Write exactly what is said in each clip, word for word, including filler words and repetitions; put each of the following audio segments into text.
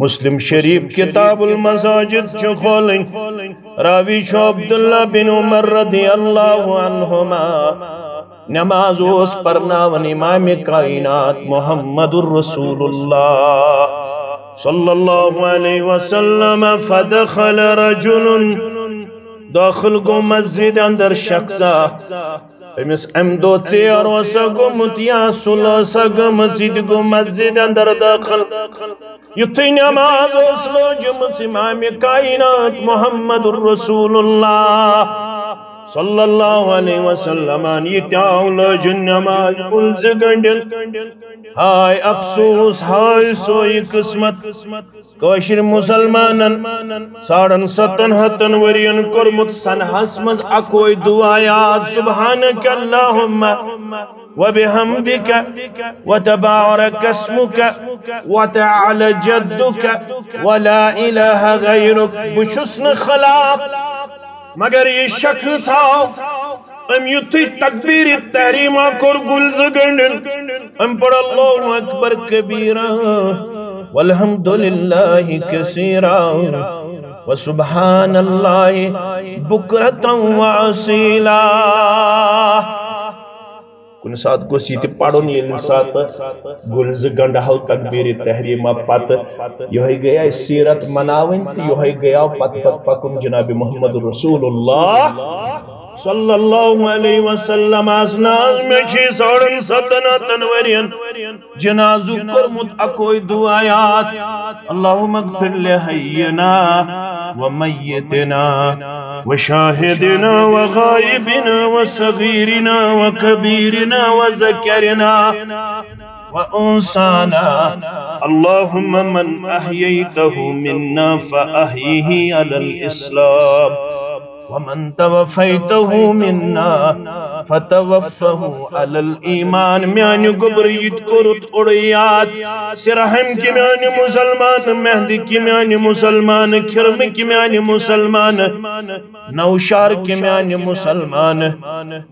مسلم شریف کتاب المساجد چھُ کھولٕنۍ۔ راوی چھُ عبداللہ بن عمر رضی اللہ عنہما۔ نماز اوس پرناوان امام کائنات محمد رسول اللہ صلی اللہ علیہ وسلم۔ فدخل رجل، داخل گوٚو مسجد اندر شخصا۔ أمِس اَمہِ دۄہ ژیر اوسا گوٚمُت یا سُلہٕ ٲسا گٔمٕژ، یہِ تہِ گوٚو مسجد اندر دٲخل۔ یُتھُے نماز ٲس لٲجمٕژ امام کائنات محمد رسول اللہ صلی اللہ علیہ وسلمن، یہِ تہِ آو لٲجِن نماز کُل زٕ گنڈِن۔ ہاے افسوس، ہاے سوے قسمت۔ کٲشِر مُسلمانن ساڑن ستن ہتن ؤرین کوٚرمُت سنہس منٛز اکوے دُعا یاد، سبحانک اللہم وبحمدک وتبارک اسمک وتعالی جدک ولا الہ غیرک۔ بہٕ چھُس نہٕ خلاف، مگر یہِ شخص آو، أمۍ یُتھُے تکبیرِ تحریمہ کوٚر گُل زٕ گنڈن، أمۍ پوٚر اللہ اکبر کبیرا والحمد للہ کثیرا وسبحان اللہ بکرتا واصیلا۔ کُنہِ ساتہٕ گوٚژھ یہِ تہِ پَرُن، ییٚمہِ ساتہٕ گُلۍ زٕ گنٛڈہو تکبیرِ تحریمہ پتہٕ یِہوٚے گٔیے سیرت مناوٕنۍ تہٕ یِہوٚے گٔیو پتہٕ پتہٕ پکُن جناب محمد رسول اللہ صلی اللہ علیہ وسلم۔ آز نہ حظ مےٚ چھِ ساڑن ستن ہتن ؤرین جنازُک کوٚرمُت اکوے دُعا یاد، اللہم اغفر لحینا ومیتنا وشاہدنا وغائبنا وصغیرنا وکبیرنا وذکرنا وانثانا، اللہم من احییتہ منا فاحیہ علی الاسلام۔ ومن توفیته منا فتوفه علی الایمان۔ میانہِ گوٚبرٕ یہِ تہِ کوٚرُتھ اوٚڑُے یاد، سرہم کہِ میانہِ مسلمان، مہدِ کہِ میانہِ مسلمان، کھِرمہٕ کہِ میانہِ مسلمان، نوشار کہِ میانہِ مسلمان،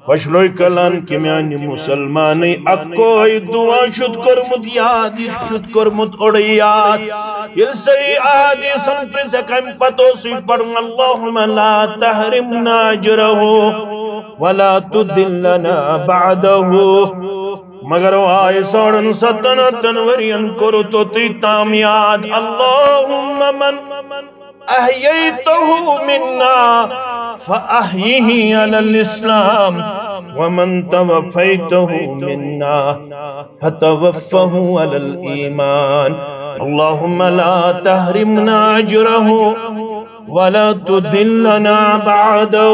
وشلوی کلان کہِ میانہِ مسلمانٕے اکوے دُعا چھُتھ کوٚرمُت یاد، یہِ چھُتھ کوٚرمُت اوٚڑُے یاد۔ ییٚلہِ صحیح احادیثن پرٛژھکھ، اَمہِ پتہٕ اوسُے پرُن، اللہم لا تحرمنا اجرہ ولا تضلنا بعدہ۔ مگر آے ساڑن ستن ہتن ؤرین کوٚرُتھ توٚتُے تام یاد، اللہم من احییتہ منا فاحیہ علی الاسلام ومن توفیتہ منا فتوفہ علی الایمان۔ اللہم لا تحرمنا اجرہ ولا تضلنا بعدہ۔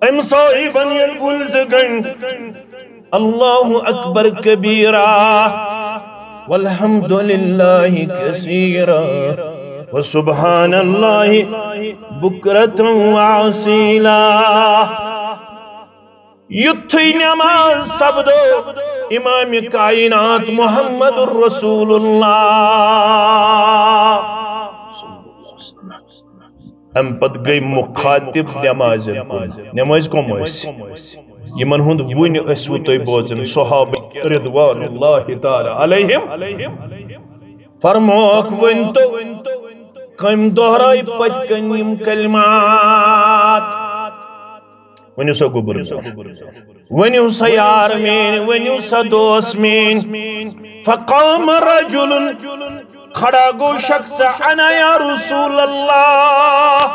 أمۍ صٲحبن ییٚلہِ گُلۍ زٕ گٔنٛڈۍ، اللہ اکبر کبیرا والحمد للہ کثیرا وسبحان اللہ بکرة واصیلا۔ یُتھُے نماز سپدو، امام کائنات محمد رسول اللہ۔ امہِ پتہٕ گٔے مخاطب نمازن کُن۔ نمٲزۍ کۄم ٲسۍ؟ یِمن ہُنٛد وُنہِ ٲسوٕ تُہۍ بوزان، صحابہ رضوان اللہ تعالی علیہم۔ فرموکھ، ؤنۍ تو، کٔمۍ دۄہرٲے پٔتۍ کِنۍ یِم کلمات؟ ؤنِو سا گوٚبُر۔ ؤنِو سا یار میٲنۍ، ؤنِو سا دوس میٲنۍ۔ فقام رجل، کھڑا گوٚو شخص، انا یا رسول اللہ،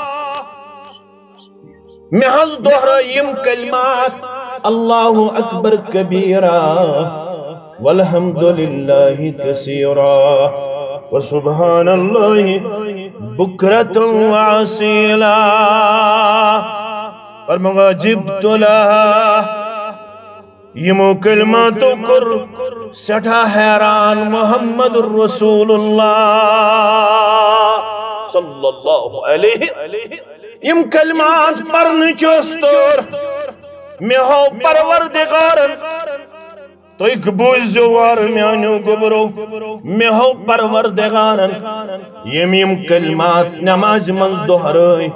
مےٚ حظ دۄہرٲے یِم کلمات، اللہ اکبر کبیرا والحمد للہ کثیرا وسبحان اللہ بکرة واصیلا۔ فرماوان، عجبت لها، یِمو کلماتو کوٚر سٮ۪ٹھاہ حیران محمد رسول اللہ صلی اللہ علیہ۔ یِم کلمات پرنٕچ ٲس تٲر، مےٚ ہو پروردگارن، تُہۍ بوٗزِو وارٕ میانیو گوٚبرو، مےٚ ہو پروردگارن یِم یِم کلمات نمازِ منٛز دۄہرٲے،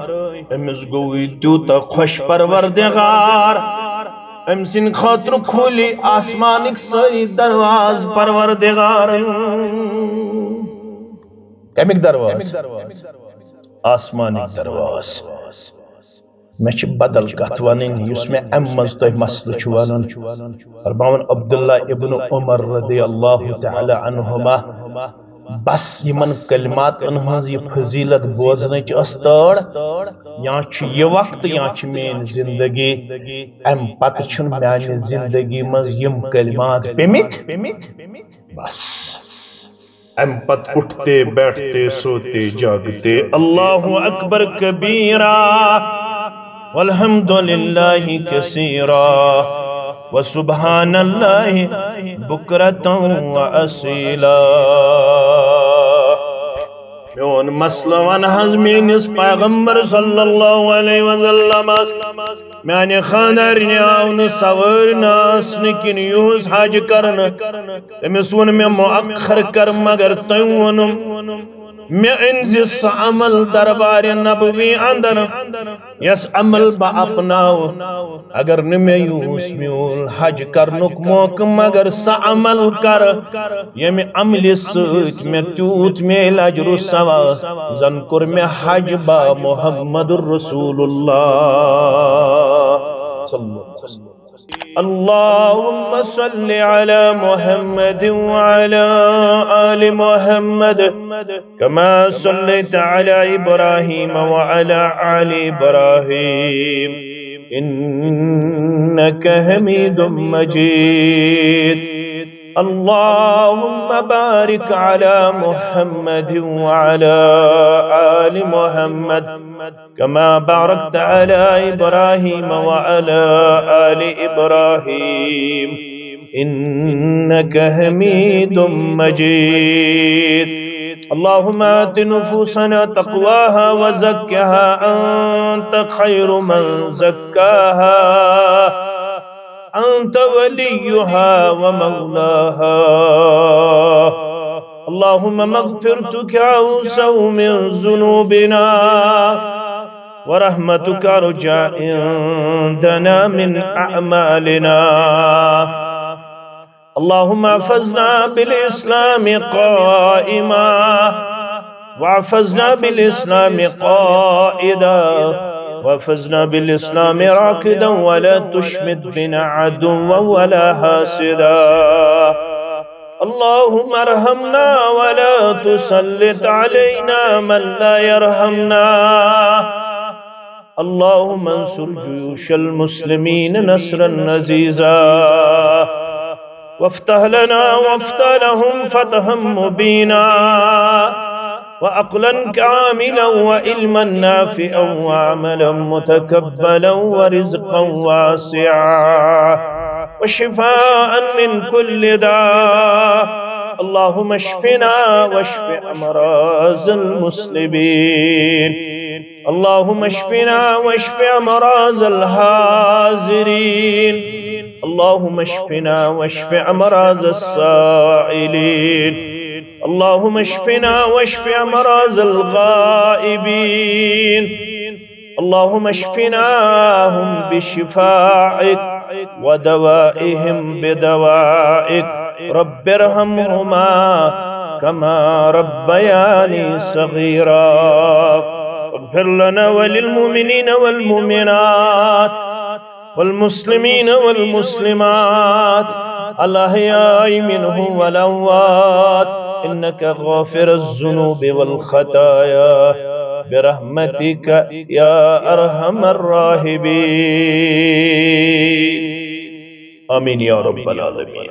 أمِس گوٚو یہِ تیوٗتاہ خۄش پروردگار۔ أمۍ سٕنٛدِ خٲطرٕ کھوٗلۍ آسمانٕکۍ سٲری دروازٕ پروردگارن۔ کَمِکۍ دروازٕ؟ آسمانٕکۍ دروازٕ۔ مےٚ چھِ بدل کتھ ونٕنۍ، یُس مےٚ امہِ منٛز تۄہہِ مسلہٕ چھُ ونُن۔ فرماوان عبداللہ ابن عمر رضی اللہ تعالی عنہما، بس یِمن کلماتن ہٕنٛز یہِ فضیلت بوزنٕچ ٲس تٲڑ، یا چھُ یہِ وقت یا چھِ میٲنۍ زندگی، امہِ پتہٕ چھُنہٕ میانہِ زندگی منٛز یِم کلمات پیٚمٕتۍ۔ بس۔ امہِ پتہٕ اٹھتے بیٹھتے سوتے جاگتے اللہ اکبر کبیرا والحمد للہ کثیرا وسبحان اللہ بکرتا واصیلا۔ میون مسلہٕ ون حظ میٲنِس پیغمبر صلی اللہ علیہ وسلمس۔ میانہِ خاندارنہِ آو نہٕ سوٲرۍ نہٕ آسنہٕ کِنۍ یُہُس حج کرنہٕ۔ تٔمِس ووٚن مےٚ مؤخر کر، مگر تٔمۍ ووٚنُم، مےٚ أنۍ زِ سُہ عمل دربارِ نبوی اندر، یس عمل بہٕ اپناو۔ اگر نہٕ مےٚ یُہُس میول حج کرنُک موقعہٕ، مگر سُہ عمل کر، ییٚمہِ عملہِ سۭتۍ مےٚ تیوٗت میلہِ اجر و ثواب، زن کوٚر مےٚ حج با محمد رسول اللہ صلی اللہ علیہ وسلم۔ اللهم صل على محمد وعلى آل محمد كما صليت على إبراهيم وعلى آل إبراهيم إنك حميد مجيد. اللهم بارك على محمد وعلى آل محمد كما باركت على إبراهيم وعلى آل إبراهيم إنك حميد مجيد. اللهم آت نفوسنا تقواها وزكها أنت خير من زكاها أنت وليها ومولاها. اللهم مغفرتك أوسع من ذنوبنا ورحمتك أرجى عندنا من أعمالنا. اللهم احفظنا بالإسلام قائما واحفظنا بالإسلام قائدا واحفظنا بالإسلام راقدا ولا تشمت بنا عدوا ولا حاسدا. اللهم ارحمنا ولا تسلط علينا من لا يرحمنا. اللهم انصر جيوش المسلمين نصرا عزيزا وافتح لنا وافتح لهم فتحا مبينا وعقلا كاملا وعلما نافعا وعملا متقبلا ورزقا واسعا وشفاء من كل داء. اللهم اشفنا واشف أمراض المسلمين. اللهم اشفنا واشف أمراض الحاضرين. اللهم اشفنا واشف أمراض السائلين. اللهم اشفنا واشف أمراض الغائبين. اللهم اشفناهم بشفائك ودوائهم بدوائك. رب ارحمهما كما ربياني صغيرا. اغفر لنا وللمؤمنين والمؤمنات والمسلمين والمسلمات الأحياء منهم والأموات إنك غافر الذنوب والخطايا برحمتك يا أرحم الراحمين. آمين يا رب العالمين.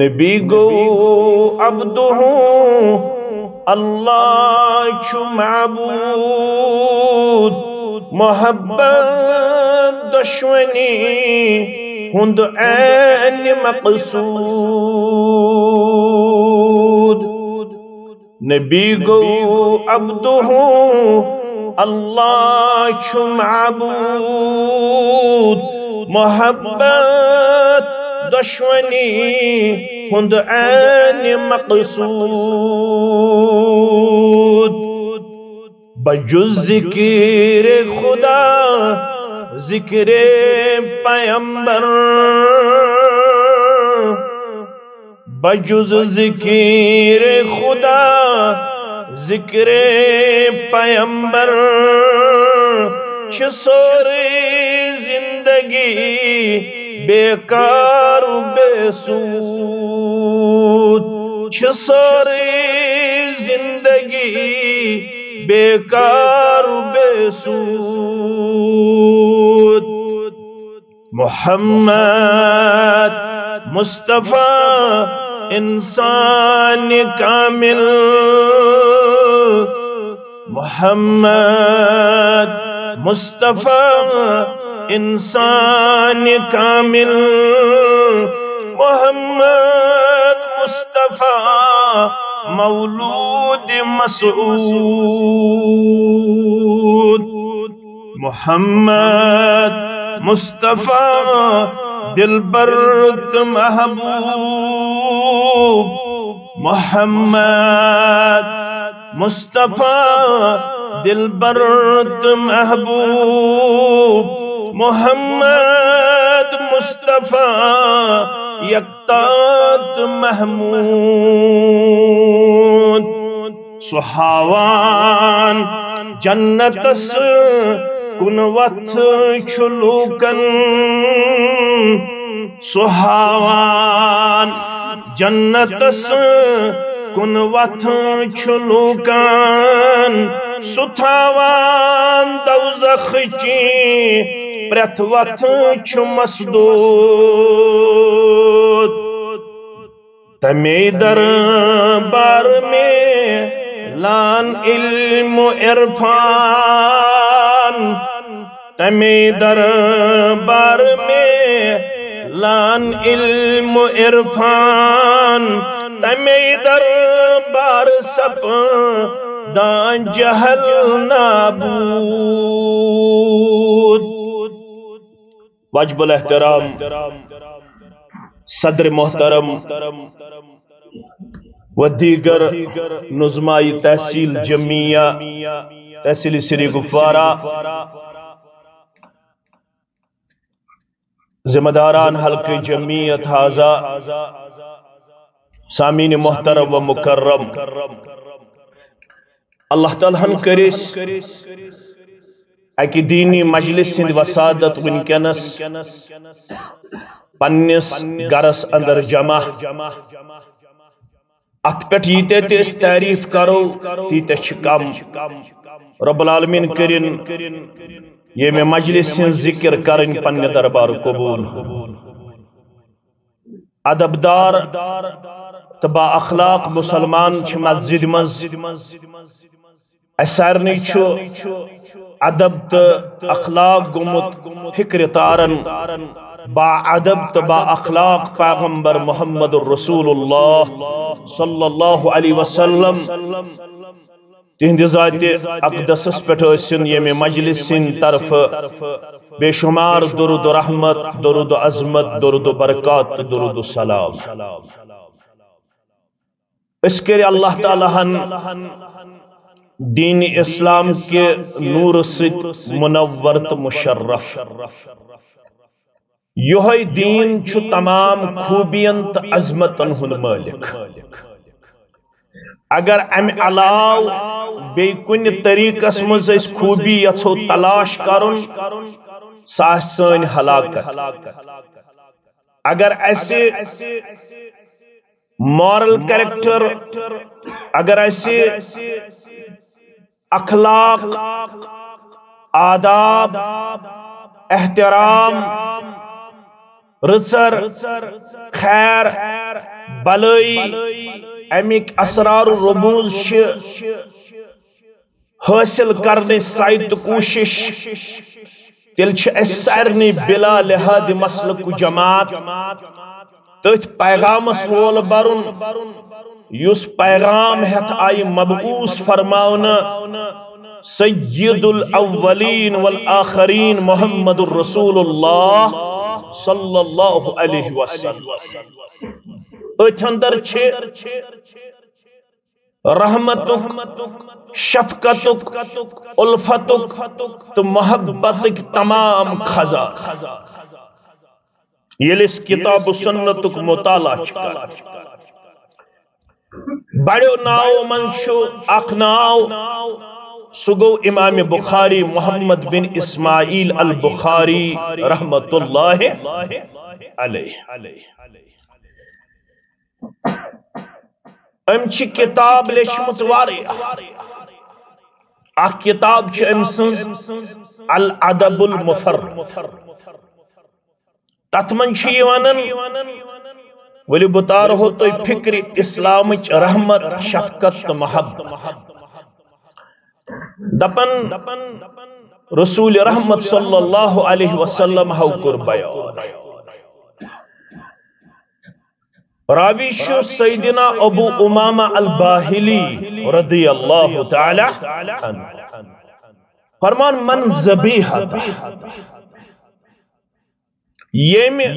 نبی گوٚو عبدہ، اللہ چھُ معبود، محبت دۄشوٕنی ہُنٛد عین مقصود۔ نبی گوٚو عبدہ، اللہ چھُ معبود، محبت دۄشوٕنی ہُنٛد عین مقصود۔ بجز ذکر خدا ذکر پیمبر، بجز ذکر خدا، ذکر پیمبر، چھ سوری زندگی بیکار و بے سود۔ چھ سوری زندگی بیکار و بے سود۔ محمد مصطفیٰ انسان کامل، محمد مصطفیٰ انسان کامل، محمد مصطفیٰ مولود مسعود۔ محمد مصطفیٰ دلبر تہٕ محبوب، محمد مصطفیٰ دلبر تہٕ محبوب، محمد مصطفیٰ یکتا تہٕ محمود۔ سُہ ہاوان جنتس کُن وتھ چھُ لوٗکن، سُہ ہاوان جنتس کُن وتھ چھُ لوٗکن، سُہ تھاوان دوزخچی پرٛٮ۪تھ وتھ چھُ مسدود۔ تمے دربار میلان علم و عرفان، تمے دربار میلان علم و عرفان، تمے دربار سپدان جہل نابود۔ واجب الاحترام صدر محترم و دیگر نظمائی تحصیل جمیہ، تحصیل سری گفوارہ، ذمہ داران حلقہ جمعیت حاضہ، سامعین محترم و مکرم، اللہ تعالیٰ ہن کٔرۍ أسۍ اکہِ دینی مجلس ہٕنٛدۍ وسادت وٕنکیٚنس پننِس گرس اندر جمع۔ اتھ پٮ۪ٹھ ییٖتیٛاہ تہِ أسۍ تعریف کرو، تیٖتیٛاہ چھِ کم۔ رب العالمین کٔرِن ییٚمہِ مجلس ہٕنٛز ذکر کرٕنۍ پننہِ دربار قبول۔ ادبدار تہٕ با اخلاق مسلمان چھِ مسجد منٛز۔ اسہِ سارنٕے چھُ ادب تہٕ اخلاق گوٚمُت فکرِ تارن۔ با ادب تہٕ با اخلاق پیغمبر محمد رسول اللہ صلی اللہ علیہ وسلم تہنٛدِ ذاتِ اقدسس پٮ۪ٹھ ٲسِن ییٚمہِ مجلس سٕنٛدِ طرفہٕ بے شمار درود و رحمت، درود و عظمت، درود و برکات تہٕ درود و سلام۔ أسۍ کٔرۍ اللہ تعالیٰ ہن دین اسلام کہِ نورٕ سۭتۍ منور تہٕ مشرف۔ یہوے دین چھُ تمام خوبین تہٕ عظمتن ہُنٛد مٲلک۔ اگر امہِ علاوٕ بیٚیہِ کُنہِ طریقس منٛز أسۍ خوبی یژھو تلاش کرُن، سۄ آسہِ سٲنۍ ہلاکت۔ اگر اسہِ مارل کریکٹر، اگر اسہِ اخلاق، آداب، احترام، رٕژر، خیر، بلٲیی، امیِکۍ اسرار و رموز چھِ حٲصِل کرنٕچ سعی تہٕ کوٗشِش، تیٚلہِ چھِ اَسہِ سارنٕے بلا لحاظ مسلک و جماعت تٔتھۍ پیغامس لول برُن، یُس پیغام ہٮ۪تھ آیہِ مبعوث فرماونہٕ سید الاولین والآخرین محمد رسول اللہ صلی اللہ علیہ وسلم۔ أتھۍ اندر چھِ رحمتک، شفقتک، الفتک تہٕ محبتٕکۍ تمام خزانہٕ۔ ییٚلہِ أسۍ کتاب و سنتُک مطالعہ چھِ کران، بڑیو ناوو منٛز چھُ اکھ ناو، سُہ گوٚو امام بخاری محمد بن اسماعیل البخاری رحمت اللہ علیہ۔ أمۍ چھِ کِتاب لیچھمٕژ واریاہ۔ اکھ کِتاب چھِ أمۍ سٕنٛز الادب المفرد۔ تتھ منٛز چھُ یہِ ونان، ؤلِو بہٕ تارہو تۄہہِ فکرِ اسلامٕچ رحمت، شفقت تہٕ محبت۔ دپان، رسول رحمت صلی اللہ علیہ وسلم ہو کوٚر بیان۔ راوی چھُ سیدنا ابو امامہ الباہلی رضی اللہ تعالی عنہ۔ فرمان، من ذبیحہ، ییٚمۍ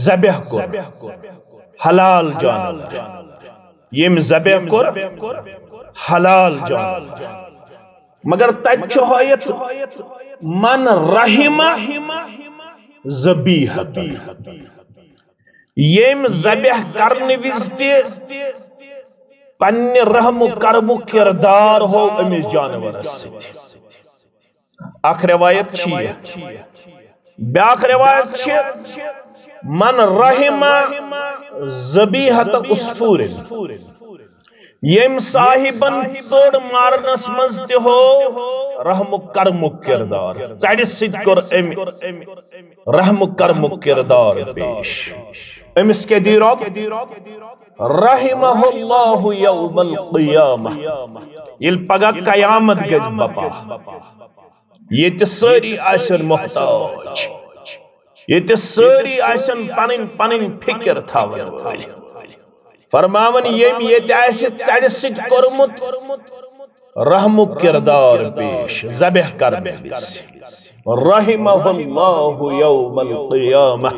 ذبح کوٚر حلال جانور، ییٚمۍ ذبح کوٚر حلال جانور، مگر تتہِ چھُ ہٲیِتھ، من رحمہ ذبیحہ، ییٚمۍ ذبح کرنہٕ وِزِ تہِ پننہِ رحم و کرمُک کردار ہوو أمِس جانورس سۭتۍ۔ اکھ روایت چھِ یہِ۔ بیاکھ روایت چھِ، من رحم ذبیحۃ عصفور، ییٚمۍ صاحبن ژٔر مارنس منٛز تہِ ہوو رحم و کرمُک کردار، ژرِ سۭتۍ کوٚر أمۍ رحم و کرمُک کردار پیش۔ أمِس کیٛاہ دی رۄب؟ رحمہ اللہ یوم القیامہ، ییٚلہِ پگاہ قیامت گژھِ بپا، ییٚتہِ سٲری آسن محتاج، ییٚتہِ سٲری آسن پنٕنۍ پنٕنۍ فکر تھاون وٲلۍ۔ فرماون، ییٚمۍ ییٚتہِ آسہِ ژرِ سۭتۍ کوٚرمُت رحمُک کردار پیش، ذبح کرنہٕ وِزِ، رحمہ اللہ یوم القیامہ،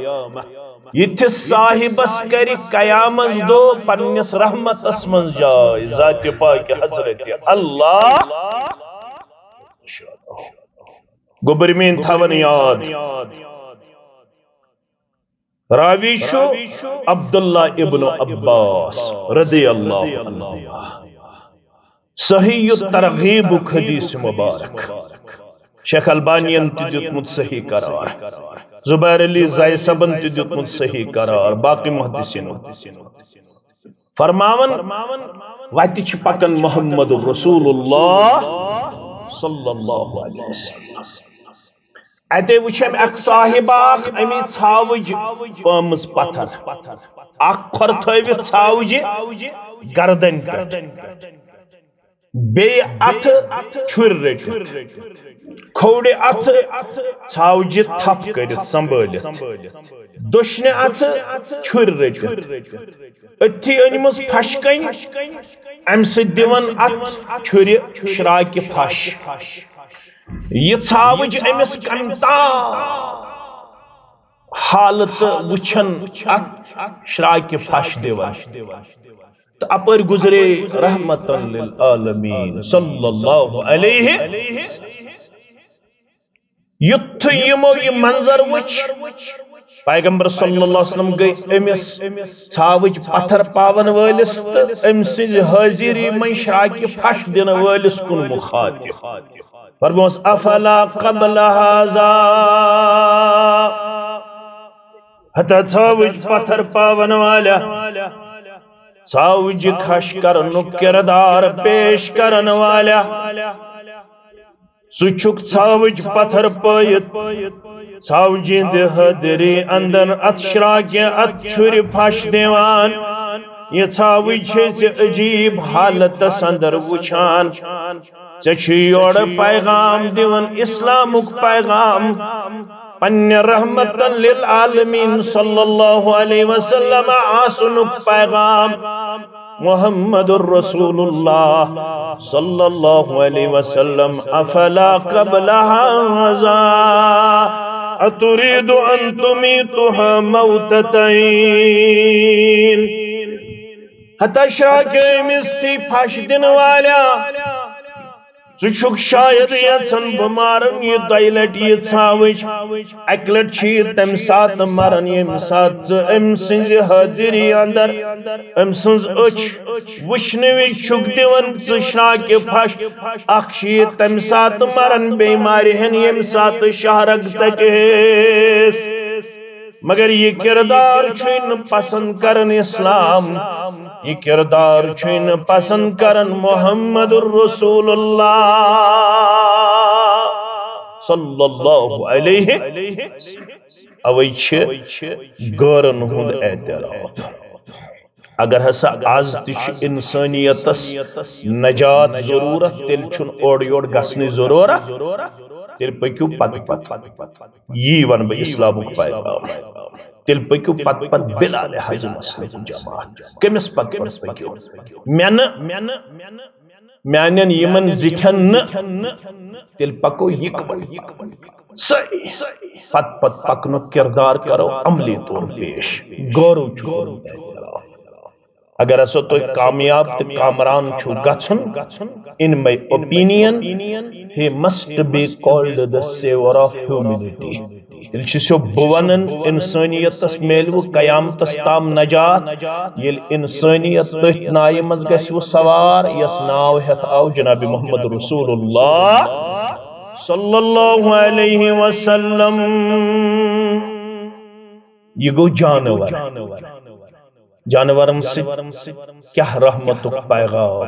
یِتھِس صاحبس کرِ قیامس دۄہ پننِس رحمتس منٛز جاے، ذاتِ پاک حضرت اللہ۔ گوٚبرۍ میٲنۍ تھاوان یاد، راوی چھُ عبداللہ ابن عباس رضی اللہ عنہ۔ صحیح الترغیبُک حدیث مبارک۔ شیخ البانین تہِ دیُتمُت صحیح قرار، زبیر علی زائی صٲبن تہِ دیُتمُت صحیح قرار، باقی محدثینو۔ فرماون، وتہِ چھِ پکان محمد رسول اللہ صلی اللہ علیہ وسلم۔ اتے وچھ أمۍ اکھ صاحب اکھ، أمی ژھاوٕج پٲمٕژ پتھر، اکھ کھۄر تھٲوِتھ ژھاوجہِ گردنہِ پٮ۪ٹھ، بیٚیہِ اتھٕ چھُرۍ رٔٹِتھ، کھوورِ اتھٕ ژھاوجہِ تھپھ کٔرِتھ سنبھٲلِتھ، دٔچھنہِ اتھٕ چھُرۍ رٔٹِتھ، أتھی أنمٕژ پھش کنۍ، امہِ سۭتۍ دِوان اتھ چھُرِ شراکہِ پھش۔ یہِ ژھاوٕج أمِس کمہِ تام حالتہٕ وٕچھان اتھ شراکہِ پھش دِوان۔ تہٕ اپٲرۍ گُزرے رحمتن للعالمین صلی اللہ علیہ۔ یُتھُے یِمو یہِ منظر وٕچھ، پیغمبر صلی اللہ علیہ وسلم گٔے أمِس ژھاوٕج پتھر پاون وٲلِس تہٕ أمۍ سٕنٛزِ حٲضری منٛز شراکہِ پھش دِنہٕ وٲلِس کُن مُخاطب۔ فرموس، افلا قبل هذا، ہتا ژھاوٕج پتھر پاون والیا، ژھاوٕجہِ کھش کرنُک کردار پیش کرن والیا، ژٕ چھُکھ ژھاوٕج پتھر پٲیِتھ، ژھاوجہِ ہٕنٛدِ حٲضری اندر اتھ شراکہِ اتھ چھُرِ پھش دِوان۔ یہِ ژھاوٕج چھے ژےٚ عجیب حالتس اندر وٕچھان۔ ژےٚ چھُے یورٕ پیغام دِوان، اسلامُک پیغام، پننہِ رحمتن للعالمین صلی اللہ علیہ وسلم آسنُک پیغام۔ محمد رسول اللہ صلی اللہ علیہ وسلم، افلا قبل هذا اتريد ان تميتها موتتين؟ ہتا شراکہِ أمِس تھی پھش دِنہٕ والیا، ژٕ چھُکھ شاید یژھان بہٕ مارن یہِ دۄیہِ لٹہِ یہِ ژھاوٕج۔ اکہِ لٹہِ چھِ یہِ تمہِ ساتہٕ مران، ییٚمہِ ساتہٕ ژٕ أمۍ سٕنزِ حٲضری اندر أمۍ سٕنز أچھ وٕچھنہٕ وِزِ چھُکھ دِوان ژٕ شراکہِ پھش۔ اکھ چھِ یہِ تمہِ ساتہٕ مران بیمارِ ہن، ییٚمہِ ساتہٕ شہرک ژٹہِ ہیس۔ مگر یہِ کردار چھُے نہٕ پسند کران اسلام، یہِ کردار چھُے نہٕ پسند کران محمد رسول اللہ صلی اللہ علیہ۔ اوے چھِ غٲرن ہُنٛد اعتراف۔ اگر ہسا از تہِ چھُ انسانیتس نجات ضرورت، تیٚلہِ چھُنہٕ اورٕ یورٕ گژھنٕچ ضرورت، تیٚلہِ پٔکِو پتہٕ پتہٕ۔ یی ونہٕ بہٕ اسلامُک پیغام۔ تیٚلہِ پٔکِو پتہٕ پتہٕ بلا لحاظ مسلک جماعت۔ کٔمِس پتہٕ پتہٕ پٔکِو؟ مےٚ نہٕ، میانٮ۪ن یِمن زِٹھٮ۪ن نہٕ۔ تیٚلہِ پکو یِکوَٹہٕ۔ صحیح۔ پتہٕ پتہٕ پکنُک کردار کرو عملی طور پیش۔ غورو چھُ کوٚرمُت اعتراف۔ اگر ہسا تُہۍ کامیاب تہٕ کامران چھُو گژھُن، in my opinion, he must be called the savior of humanity. تیٚلہِ چھُسو بہٕ ونان، انسانیتس میلوٕ قیامتس تام نجات، ییٚلہِ انسانیت تٔتھۍ نایہِ منٛز گژھِ وٕ سوار، یس ناو ہٮ۪تھ آو جناب محمد رسول اللہ صلی اللہ علیہ وسلم۔ یہِ گوٚو جانور۔ جانورن سۭتۍ کیٛاہ رحمتُک پیغام،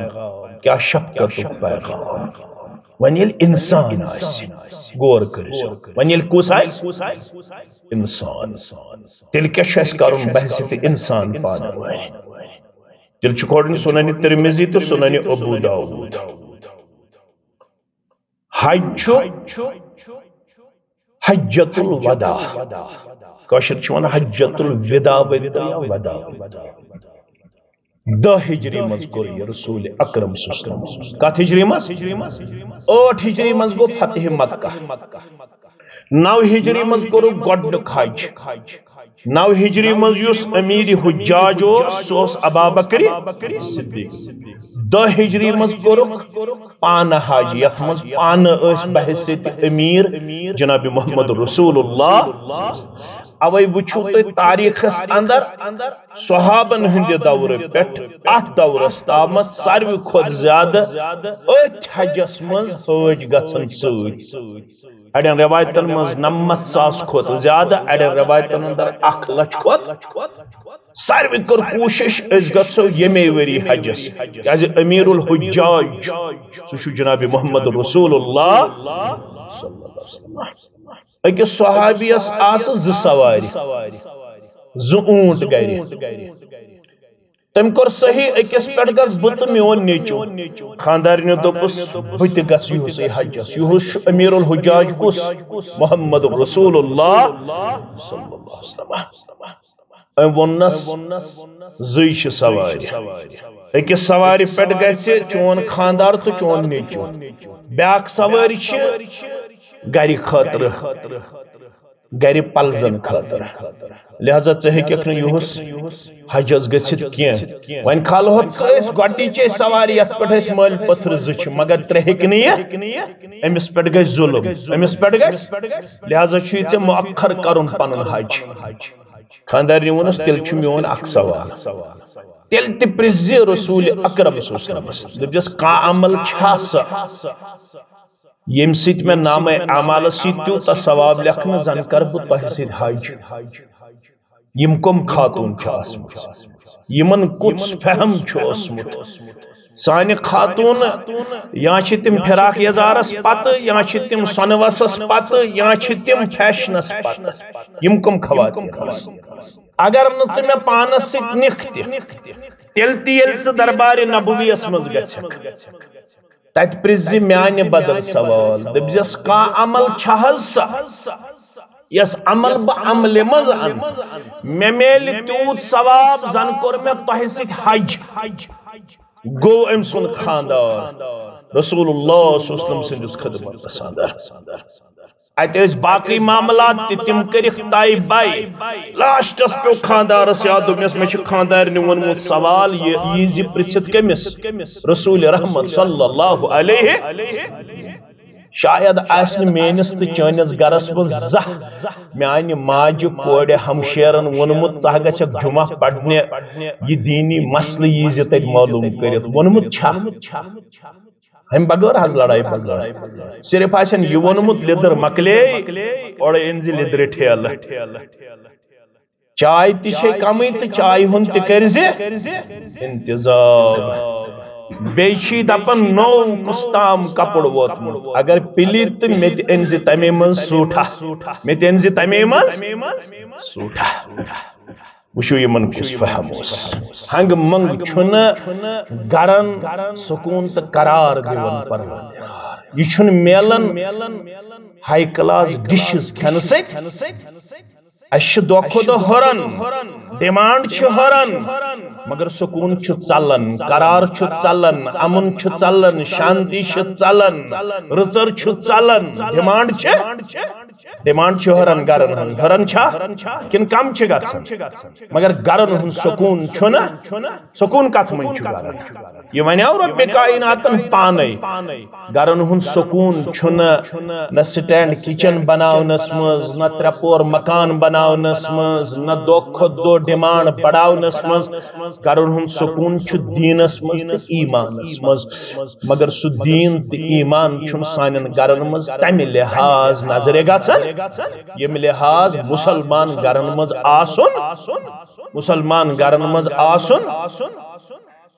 کیٛاہ شفقتُک پیغام۔ وۄنۍ ییٚلہِ انسان آسہِ، غور کٔرِو سا، وۄنۍ ییٚلہِ کُس آسہِ؟ انسان۔ تیٚلہِ کیٛاہ چھُ اَسہِ کرُن بحیثیت انسان پانہٕ وٲنۍ؟ تیٚلہِ چھُ کھولُن سنن ترمذی تہٕ سنن ابو داؤد۔ حج چھُ حجۃ الوداع۔ کٲشِر چھِ وَنان حجۃ الوداع ؤرۍتو یا وداع ؤرۍتو۔ دَہ ہجری منٛز کوٚر یہِ رسول اکرم صلی اللہ علیہ وسلم۔ کتھ ہجری منٛز؟ ٲٹھ ہجری منٛز گوٚو فتح مکہ۔ نَو ہجری منٛز کوٚرُکھ گۄڈٕنیُک حج۔ نَو ہجری منٛز یُس امیر حجاج اوس، سُہ اوس ابابکر صدیق۔ دَہ ہجری منٛز کوٚرُکھ پانہٕ حج، یتھ منٛز پانہٕ ٲسۍ بحیثیت امیر جناب محمد رسول اللہ۔ اوے وٕچھِو تُہۍ تاریخس اندر صحابن ہٕنٛدِ دورٕ پٮ۪ٹھ اتھ دورس تامتھ ساروی کھۄتہٕ زیادٕ أتھۍ حجس منٛز حٲج گژھن سۭتۍ۔ اڑٮ۪ن رٮ۪وایتن منٛز نَمَتھ ساس کھۄتہٕ زیادٕ، اڑٮ۪ن رٮ۪وایتن اندر اکھ لچھ کھۄتہٕ۔ ساروی کٔر کوٗشش أسۍ گژھو ییٚمے ؤری حجس، کیازِ امیر الحجاج چھُ، سُہ چھُ جناب محمد رسول اللہ صلی اللہ علیہ وسلم۔ أکِس صحابیَس آسہٕ زٕ سوارِ، زٕ اوٗنٹ گرِ۔ تٔمۍ کوٚر صحیح، أکِس پٮ۪ٹھ گژھٕ بہٕ تہٕ میون نیٚچوٗ۔ خانٛدارنہِ دوٚپُس، "بہٕ تہِ گژھٕ یِہُسٕے حجس۔" یِہُس چھُ امیر الحجاج کُس؟ محمد رسول اللہ صلی اللہ علیہ وسلم۔ أمۍ ووٚننَس، "زٕے چھِ سوارِ۔ أکِس سوارِ پٮ۪ٹھ گژھِ چون خانٛدار تہٕ چون نیٚچوٗ۔ بیٛاکھ سوٲرۍ چھِ گرِ خٲطرٕ، گرِ پلزن خٲطرٕ۔ لہذا ژٕ ہیٚککھ نہٕ یِہُس حجس گٔژھِتھ کینٛہہ۔ وۄنۍ کھالہوتھ ژٕ أسۍ گۄڈنِچے سوارِ، یتھ پٮ۪ٹھ أسۍ مٲلۍ پٔتھرٕ زٕ چھِ، مگر ترٛےٚ ہیٚکہِ نہٕ یہِ۔" أمِس پٮ۪ٹھ گژھِ ظُلُم، أمِس پٮ۪ٹھ گژھِ، لہذا چھُ یہِ ژےٚ مؤخر کرُن پنُن حج۔ خانٛدارنہِ ووٚنُس، "تیٚلہِ چھُ میون اکھ سوال، تیٚلہِ تہِ پرٛژھ زِ رسول اکرم صلی اللہ علیہ وسلمس، دٔپزٮ۪س، کانٛہہ عمل چھا سا، ییٚمہِ سۭتۍ مےٚ نامہ اعمالس سۭتۍ تیوٗتاہ ثواب لیکھنہٕ، زن کرٕ بہٕ تۄہہِ سۭتۍ حج؟" یِم کم خاتوٗن چھِ آسمٕژ، یِمن کُس فہم چھُ اوسمُت؟ سانہِ خاتوٗنہٕ یا چھِ تِم فراق یزارس پتہٕ، یا چھِ تِم سۄنہٕ وسس پتہٕ، یا چھِ تِم فیشنس پتہٕ۔ یِم کم خواتین آسہٕ؟ اگر نہٕ ژٕ مےٚ پانس سۭتۍ نِکھ تہِ، تیٚلہِ تہِ ییٚلہِ ژٕ دربارِ نبویس منٛز گژھکھ، تتہِ پرٛژھ زِ میانہِ بدل سوال، دٔپزٮ۪س، کانٛہہ عمل چھا حظ سا، یس عمل بہٕ عملہِ منٛز انہٕ، مےٚ میلہِ تیوٗت ثواب زن کوٚر مےٚ تۄہہِ سۭتۍ حج؟ گوٚو أمۍ سُنٛد خانٛدار رسول اللہ صلی اللہ علیہ وسلم سٕنٛدِس خدمتس اندر۔ اتہِ ٲسۍ باقٕے معاملات تہِ، تِم کٔرِکھ طے بے۔ لاسٹس پیوٚو خاندارس یاد، دوٚپنس، "مےٚ چھُ خاندارنہِ ووٚنمُت سوال، یہِ یی زِ پرژھِتھ کٔمِس؟ رسول رحمت صلی اللہ علیہ۔" شاید آسہِ نہٕ میٲنِس تہٕ چٲنِس گرس منٛز زانٛہہ میانہِ ماجہِ کورِ ہمشیرن ووٚنمُت، "ژٕ ہا گژھکھ جمعہ پرنہِ، یہِ دینی مسلہٕ یی زِ تتہِ معلوم کٔرِتھ۔" ووٚنمُت چھا؟ امہِ بغٲر حظ لڑایہِ بغٲر۔ صرف آسن یہِ ووٚنمُت، "لیٚدٕر مۄکلے، اورٕ أنۍ زِ لیٚدرِ ٹھیلہٕ۔" چاے تہِ چھے کمٕے تہٕ چایہِ ہُنٛد تہِ کٔرۍ زِ انتظام۔ بیٚیہِ چھی دپان، "نوٚو کُس تام کپُر ووتمُت، اگر پِلہِ تہٕ مےٚ تہِ أنۍ زِ تمے منٛز سوٗٹھا، مےٚ تہِ أنۍ زِ تمے منٛز سوٗٹھا۔" وٕچھِو یِمن کُس فہم اوس۔ ہنٛگہٕ منٛگہٕ چھُنہٕ گرن سکوٗن تہٕ قرار دِوان پروردگار۔ یہِ چھُنہٕ میلان ہاے کلاس ڈشز کھٮ۪نہٕ سۭتۍ۔ اسہِ چھِ دۄہ کھۄتہٕ دۄہ ہُران، ڈیمانڈ چھِ ہُران، مگر سکوٗن چھُ ژلان، قرار چھُ ژلان، امُن چھُ ژلان، شانتی چھِ ژلان، رٕژر چھُ ژلان، ڈیمانڈ چھِ، ڈیمانڈ چھِ ہُران گرن ہٕنٛز۔ ہُران چھا کِنہٕ کم چھِ گژھان؟ مگر گرن ہُنٛد سکوٗن چھُنہٕ۔ سکوٗن کتھ منٛز چھُ گرن؟ یہِ ونیو رۄبِ کائناتن پانے۔ گرن ہُنٛد سکوٗن چھُنہٕ نہ سٹینڈ کچن بناونس منٛز، نہ ترٛےٚ پور مکان بناونس منٛز، نہ دۄہ کھۄتہٕ دۄہ ڈیمانڈ بڑاونس منٛز۔ گرن ہُنٛد سکوٗن چھُ دیٖنس منٛز تہٕ ایٖمانس منٛز۔ مگر سُہ دیٖن تہٕ ایٖمان چھُنہٕ سانٮ۪ن گرن منٛز تمہِ لحاظ نظرِ گژھان، ییٚمہِ لحاظ مُسلمان گرن منٛز آسُن، مُسلمان گرن منٛز آسُن۔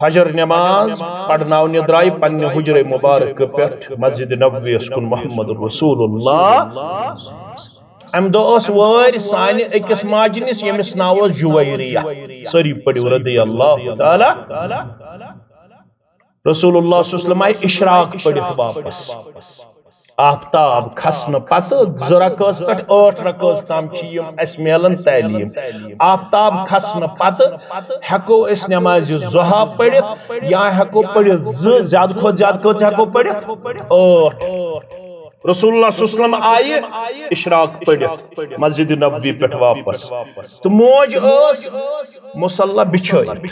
فجر نماز پرناونہِ درٛاے پننہِ حجرے مبارک پٮ۪ٹھ مسجد نبویس کُن محمد رسول اللہ۔ امہِ دۄہ ٲس وٲرۍ سانہِ أکِس ماجہِ نِس، ییٚمِس ناو اوس جویریہ۔ سٲری پٔرِو رضی اللہ تعالیٰ۔ رسول اللہ صلی اللہ علیہ وسلم آیہِ اشراق پٔرِتھ واپس۔ آفتاب کھسنہٕ پتہٕ زٕ رکٲژ پٮ۪ٹھ ٲٹھ رکٲژ تام چھِ یِم اَسہِ میلان تعلیٖم۔ آفتاب کھسنہٕ پتہٕ ہٮ۪کو أسۍ نمازِ ضحیٰ پٔرِتھ یا ہٮ۪کو پٔرِتھ زٕ، زیادٕ کھۄتہٕ زیادٕ کٔژ ہٮ۪کو پٔرِتھ؟ ٲٹھ۔ رسول اللہ صلی اللہ علیہ وسلم آیہِ اشراق پٔرِتھ مسجد نبوی پٮ۪ٹھ واپس۔ تہٕ موج ٲس مصلی بِچھٲیِتھ۔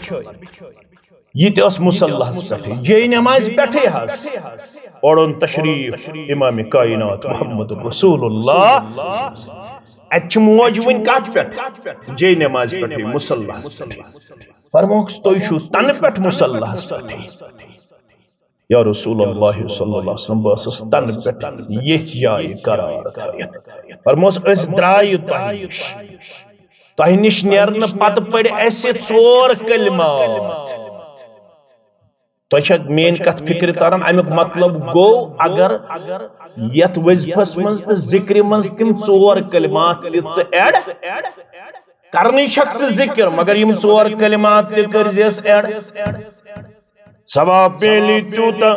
یہِ تہِ ٲس مصلحس پٮ۪ٹھٕے، جے نمازِ پٮ۪ٹھٕے حظ۔ اورُن تشریف امام کائنات محمد رسول اللہ۔ اتہِ چھِ موج وٕنہِ کتھ پٮ۪ٹھ؟ جے نمازِ پٮ۪ٹھٕے، مصلحس پٮ۪ٹھٕے۔ فرموکھ، تُہۍ چھِو تنہٕ پٮ۪ٹھ مصلحس پٮ۪ٹھٕے؟ یا رسول اللہ صلی اللہ علیہ وسلم، بہٕ ٲسٕس تنہٕ پٮ۪ٹھ ییٚتھۍ جایہِ قرار تھٲیِتھ۔ فرموس، أسۍ درٛایہِ تۄہہِ نِش۔ تۄہہِ نِش نیرنہٕ پتہٕ پٔرۍ اَسہِ ژور کلمات۔ تۄہہِ چھا میٲنۍ کتھ فکرِ تران؟ امیُک مطلب گوٚو، اگر یتھ وظیفس منٛز تہٕ ذکرِ منٛز تِم ژور کلمات تہِ ژٕ add کرنٕے چھکھ ژٕ ذکر، مگر یِم ژور کلمات تہِ کٔرزیس add، ثواب میلی تیوٗتاہ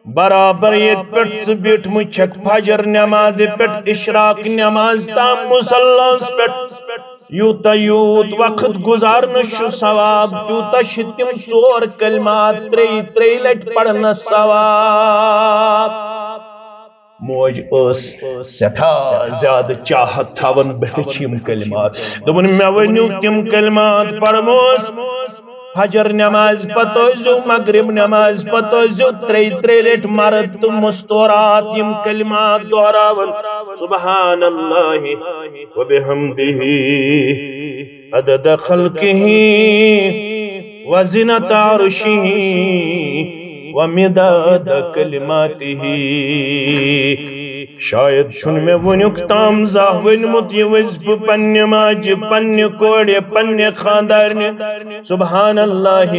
برابر ییٚتہِ پٮ۪ٹھ ژٕ بیٖٹھمٕژ چھکھ فجر نمازِ پٮ۪ٹھ اشراق نماز تام مصلحس پٮ۪ٹھ۔ یوٗتاہ یوٗت وقت گُزارنہٕ چھُ ثواب، تیوٗتاہ چھِ تِم ژور کلمات ترٛیٚیہِ ترٛیٚیہِ لٹہِ پرنس ثواب۔ موج ٲس سٮ۪ٹھاہ زیادٕ چاہت تھاوان بہٕ ہیٚچھِ یِم کلمات۔ دوٚپُن، "مےٚ ؤنِو تِم کلمات۔" پرموس، فجر نماز پتہٕ ٲسۍزیو، مغرب نماز پتہٕ ٲسۍزیو ترٛیٚیہِ ترٛیٚیہِ لٹہِ مرد تہٕ مستورات یِم کلمات دہراوان۔ سبحان اللہ وبحمدہ عدد خلقہ وزنة عرشہ ومداد کلماتہ۔ شاید چھُنہٕ مےٚ وٕنیُک تام زانٛہہ ؤنمُت یہِ وظیفہٕ پننہِ ماجہِ، پننہِ کورِ، پننہِ خاندارنہِ۔ سبحان اللہ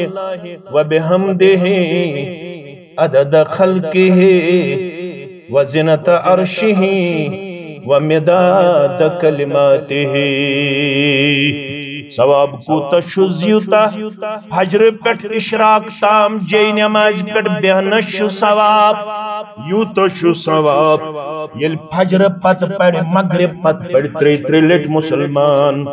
وبحمدہ عدد خلقہ وزنة عرشہ ومداد کلماتہ۔ ثواب کوٗتاہ چھُ زیوٗتاہ فجرٕ پٮ۪ٹھ اشراق تام جے نمازِ پٮ۪ٹھ بیہنس چھُ ثواب، یوٗتاہ چھُ ثواب۔ ییٚلہِ فجرٕ پتہٕ پرِ، مغرب پتہٕ پرِ ترٛیٚیہِ ترٛیٚیہِ لٹہِ مُسلمان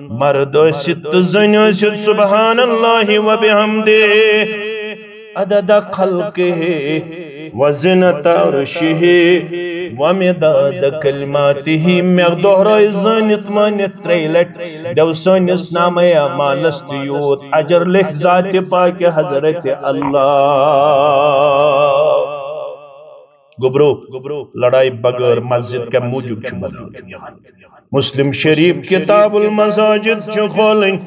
مرد ٲسِتھ تہٕ زٔنۍ ٲسِتھ، سبحان اللہ وبحمدہ عدد خلقہ وزنة عرشہ ومداد کلماته، مےٚ دۄہرٲے زٲنِتھ مٲنِتھ ترٛیٚیہِ لٹہِ، دِیو سٲنِس نامہ اعمالس تہِ یوٗت اجر لیکھ ذاتِ پاکہِ حضرت اللہ۔ گوٚبرو، لڑائی بغٲر مسجد کَمہِ موٗجوٗب چھُ بناوُن؟ مسلم شریف کتاب المساجد چھُ کھولٕنۍ۔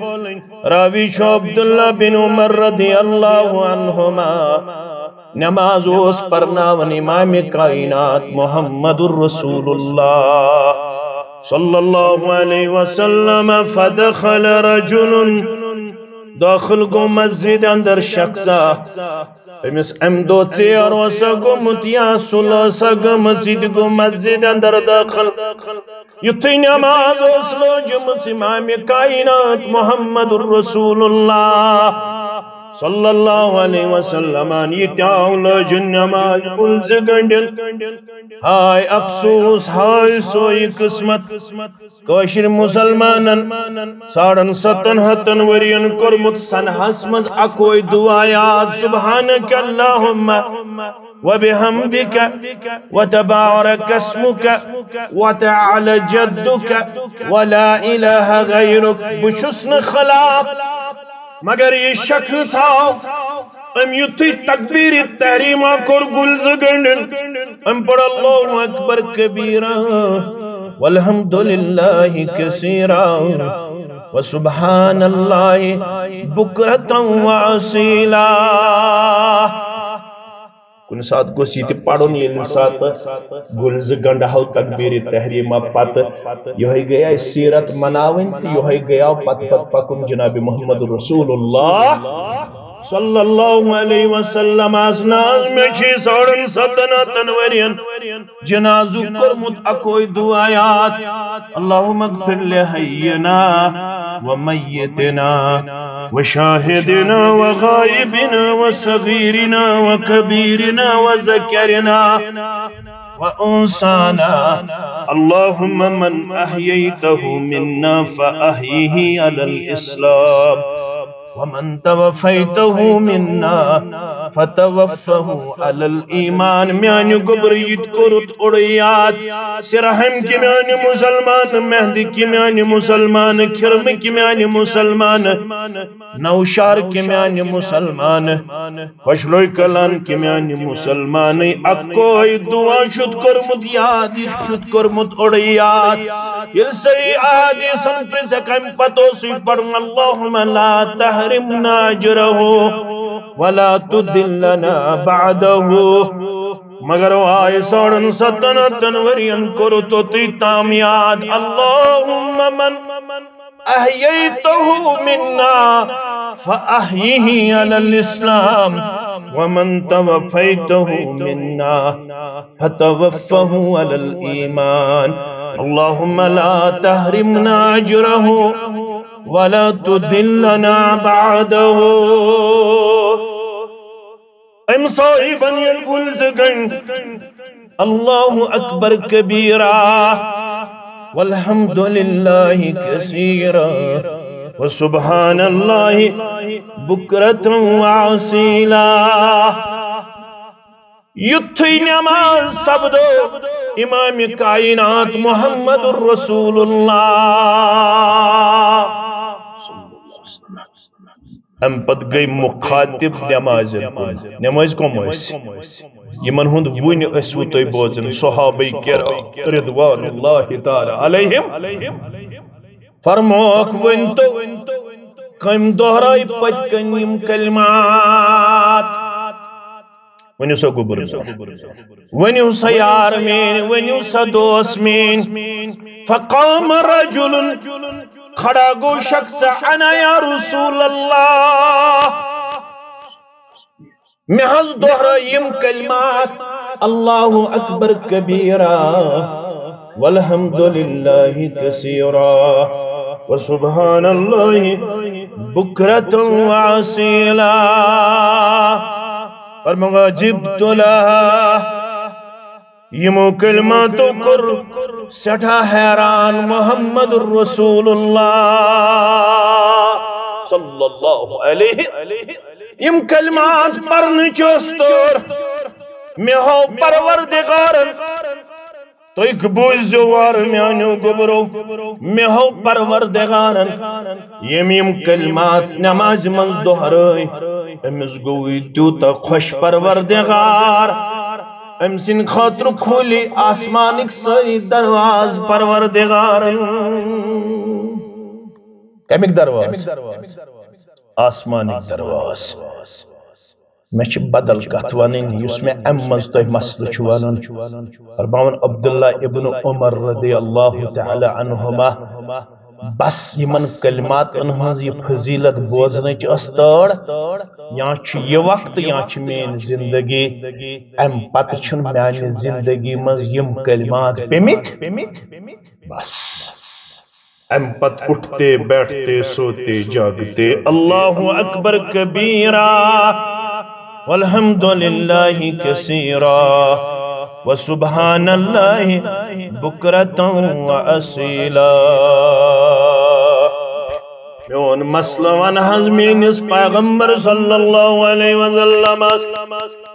راوی چھُ عبداللہ بن عمر رضی اللہ عنہما۔ نماز اوس پرناوان امام کائنات محمد رسول اللہ صلی اللہ علیہ وسلم۔ فدخل رجل، داخل گوٚو مسجد اندر شخصا۔ أمِس اَمہِ دۄہ ژیر اوسا گوٚمُت یا سُلہٕ ٲسا گٔمٕژ، یہِ تہِ گوٚو مسجد اندر دٲخل۔ یُتھُے نماز اوس لٲجمٕژ امام کائنات محمد رسول اللہ صلی اللہ علیہ وسلمن، یہِ تہِ آو لٲجِن نماز کُل زٕ گنڈِن۔ ہاے افسوس، ہاے سوے قسمت۔ کٲشِر مُسلمانن ساڑن ستن ہتن ؤرین کوٚرمُت سنہس منٛز اکوے دُعا یاد، سبحانک اللہم وبحمدک وتبارک اسمک وتعالی جدک ولا الہ غیرک۔ بہٕ چھُس نہٕ خلاف، مگر یہِ شخص آو، أمۍ یُتھُے تکبیرِ تحریمہ کوٚر کُل زٕ گنڈِن، أمۍ پوٚر اللہ اکبر کبیرا والحمد للہ کثیرا وسبحان اللہ بکرة واصیلا۔ کُنہِ ساتہٕ گوٚژھ یہِ تہِ پرُن، ییٚلہِ ساتہٕ کُل زٕ گنڈہو تکبیرِ تحریمہ پتہٕ۔ یِہوٚے گٔیے سیرت مناوٕنۍ تہٕ یِہوٚے گٔیو پتہٕ پتہٕ پکُن جناب محمد رسول اللہ صلی اللہ علیہ وسلم۔ آز نہ حظ، مےٚ چھِ ساڑن ستن ہتن ؤرین جنازُک کوٚرمُت اکوے دُعا یاد، اللہم اغفر لحینا ومیتنا وشاہدنا وغائبنا وصغیرنا وکبیرنا وذکرنا وانثانا۔ اللہم من احییتہ منا فاحیہ علی الاسلام۔ ومن توفیتہ منا فتوفہ علی الایمان۔ میانہِ گوٚبرٕ یہِ تہِ کوٚرُتھ اوٚڑُے یاد۔ سرہم کہِ میانہِ مُسلمان، مہدِ کہِ میانہِ مُسلمان، کھِرمہٕ کہِ میانہِ مُسلمان، نوشہر کہِ میانہِ مُسلمان، پشلوئی کلان کہِ میانہِ مُسلمانٕے اکوے دُعا چھُتھ کوٚرمُت یاد، یہِ چھُتھ کوٚرمُت اوٚڑُے یاد۔ ییٚلہِ صحیح احادیثن پرٛژھکھ، امہِ پتہٕ اوسُے پرُن، اللہم لا تحرمنا اجرہ ولا تضلنا بعدہ۔ مگر آے ساڑن ستن ہتن ورین کوٚرُتھ توٚتُے تام یاد، اللہم من احییتہ منا فاحیہ علی الاسلام ومن توفیتہ منا فتوفہ علی الایمان۔ اللہم لا تحرمنا اجرہ ولا تضلنا بعدہ۔ أمۍ صٲحِبن ییٚلہِ کُلۍ زٕ گٔنڈۍ، اللہ اکبر کبیرا والحمد للہ کثیرا وسبحان اللہ بکرة واصیلا۔ یُتھُے نماز سپدو، امام کائنات محمد رسول اللہ۔ امہِ پتہٕ گٔے مخاطب نمازن کُن۔ نمٲزۍ کم ٲسۍ؟ یِمن ہُنٛد وُنہِ ٲسوٕ تُہۍ بوزان، صحابہ کرام رضوان اللہ تعالی علیہم۔ فرموکھ، ؤنۍ تو، کٔمۍ دۄہرٲے پٔتۍ کِنۍ یِم کلمات؟ ؤنِو سا گوٚبُر۔ ؤنِو سا یار میٲنۍ، ؤنِو سا دوس میٲنۍ۔ فقام رجل، کھڑا گوٚو شخص، انا یا رسول اللہ، مےٚ حظ دۄہرٲے یِم کلمات، اللہ اکبر کبیرا والحمد للہ کثیرا وسبحان اللہ بکرة واصیلا۔ فرموگا، جبت لها، یِمو کلماتو کوٚر سٮ۪ٹھاہ حیران محمد رسول اللہ صلی اللہ علیہ۔ یِم کلمات پرنٕچ ٲس تور، مےٚ ہو پروردگارن تُہۍ بوٗزِو وارٕ میٛانیو گوٚبرو، مےٚ ہو پروردگارن یِم یِم کلمات نمازِ منٛز دۄہرٲے، أمِس گوٚوُے تیوٗتاہ خۄش پروردگار، أمۍ سٕنٛدِ خٲطرٕ کھوٗلۍ آسمانٕکۍ سٲری دروازٕ پروردگارن۔ کَمِکۍ دروازٕ؟ آسمانٕکۍ دروازٕ۔ مےٚ چھِ بدل کتھ ونٕنۍ، یُس مےٚ امہِ منٛز تۄہہِ مسلہٕ چھُ ونُن۔ فرماوان عبداللہ ابن عمر رضی اللہ تعالی عنہما، بس یِمن کلماتن ہٕنٛز یہِ فضیلت بوزنٕچ ٲس تٲڑ، یا چھُ یہِ وقت یا چھِ میٲنۍ زندگی، امہِ پتہٕ چھُنہٕ میانہِ زندگی منٛز یِم کلمات پیٚمٕتۍ۔ بس۔ امہِ پتہٕ اٹھتے بیٹھتے سوتے جاگتے اللہ اکبر کبیرا والحمد للہ کثیرا وسبحان اللہ بکرتا و اصیلا۔ میون مسلہٕ ون حظ میٲنِس پیغمبر صلی اللہ علیہ وسلمس۔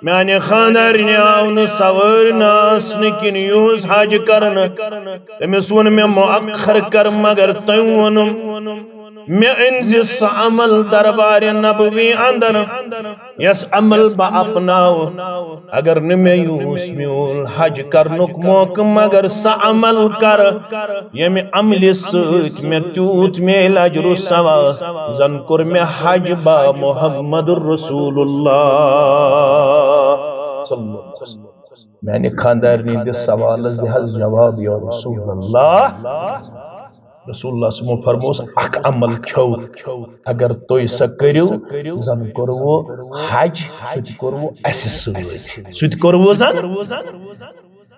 میانہِ خاندارنہِ آو نہٕ سوٲرۍ نہٕ آسنہٕ کِنۍ یُہُس حج کرنہٕ۔ تٔمِس ووٚن مےٚ مؤخر کر، مگر تٔمۍ ووٚنُم، مےٚ أنۍ زِ سُہ عمل دربارِ نبوی اندر، یس عمل بہٕ اپناو۔ اگر نہٕ مےٚ یُہُس میول حج کرنُک موقعہٕ، مگر سُہ عمل کر، ییٚمہِ عملہِ سۭتۍ مےٚ تیوٗت میلہِ اجر و ثواب، زن کوٚر مےٚ حج با محمد رسول اللہ صلی اللہ علیہ وسلم۔ میانہِ خاندارنہِ ہٕنٛدِس سوالس دِ حظ جواب، یا رسول اللہ۔ رسول اللہ صلی اللہ علیہ وسلم فرموس، اکھ عمل چھو، اگر تُہۍ سۄ کٔرِو، زن کوٚروٕ حج، سُہ تہِ کوٚروٕ اسہِ سۭتۍ، سُہ تہِ کوٚروٕ زن۔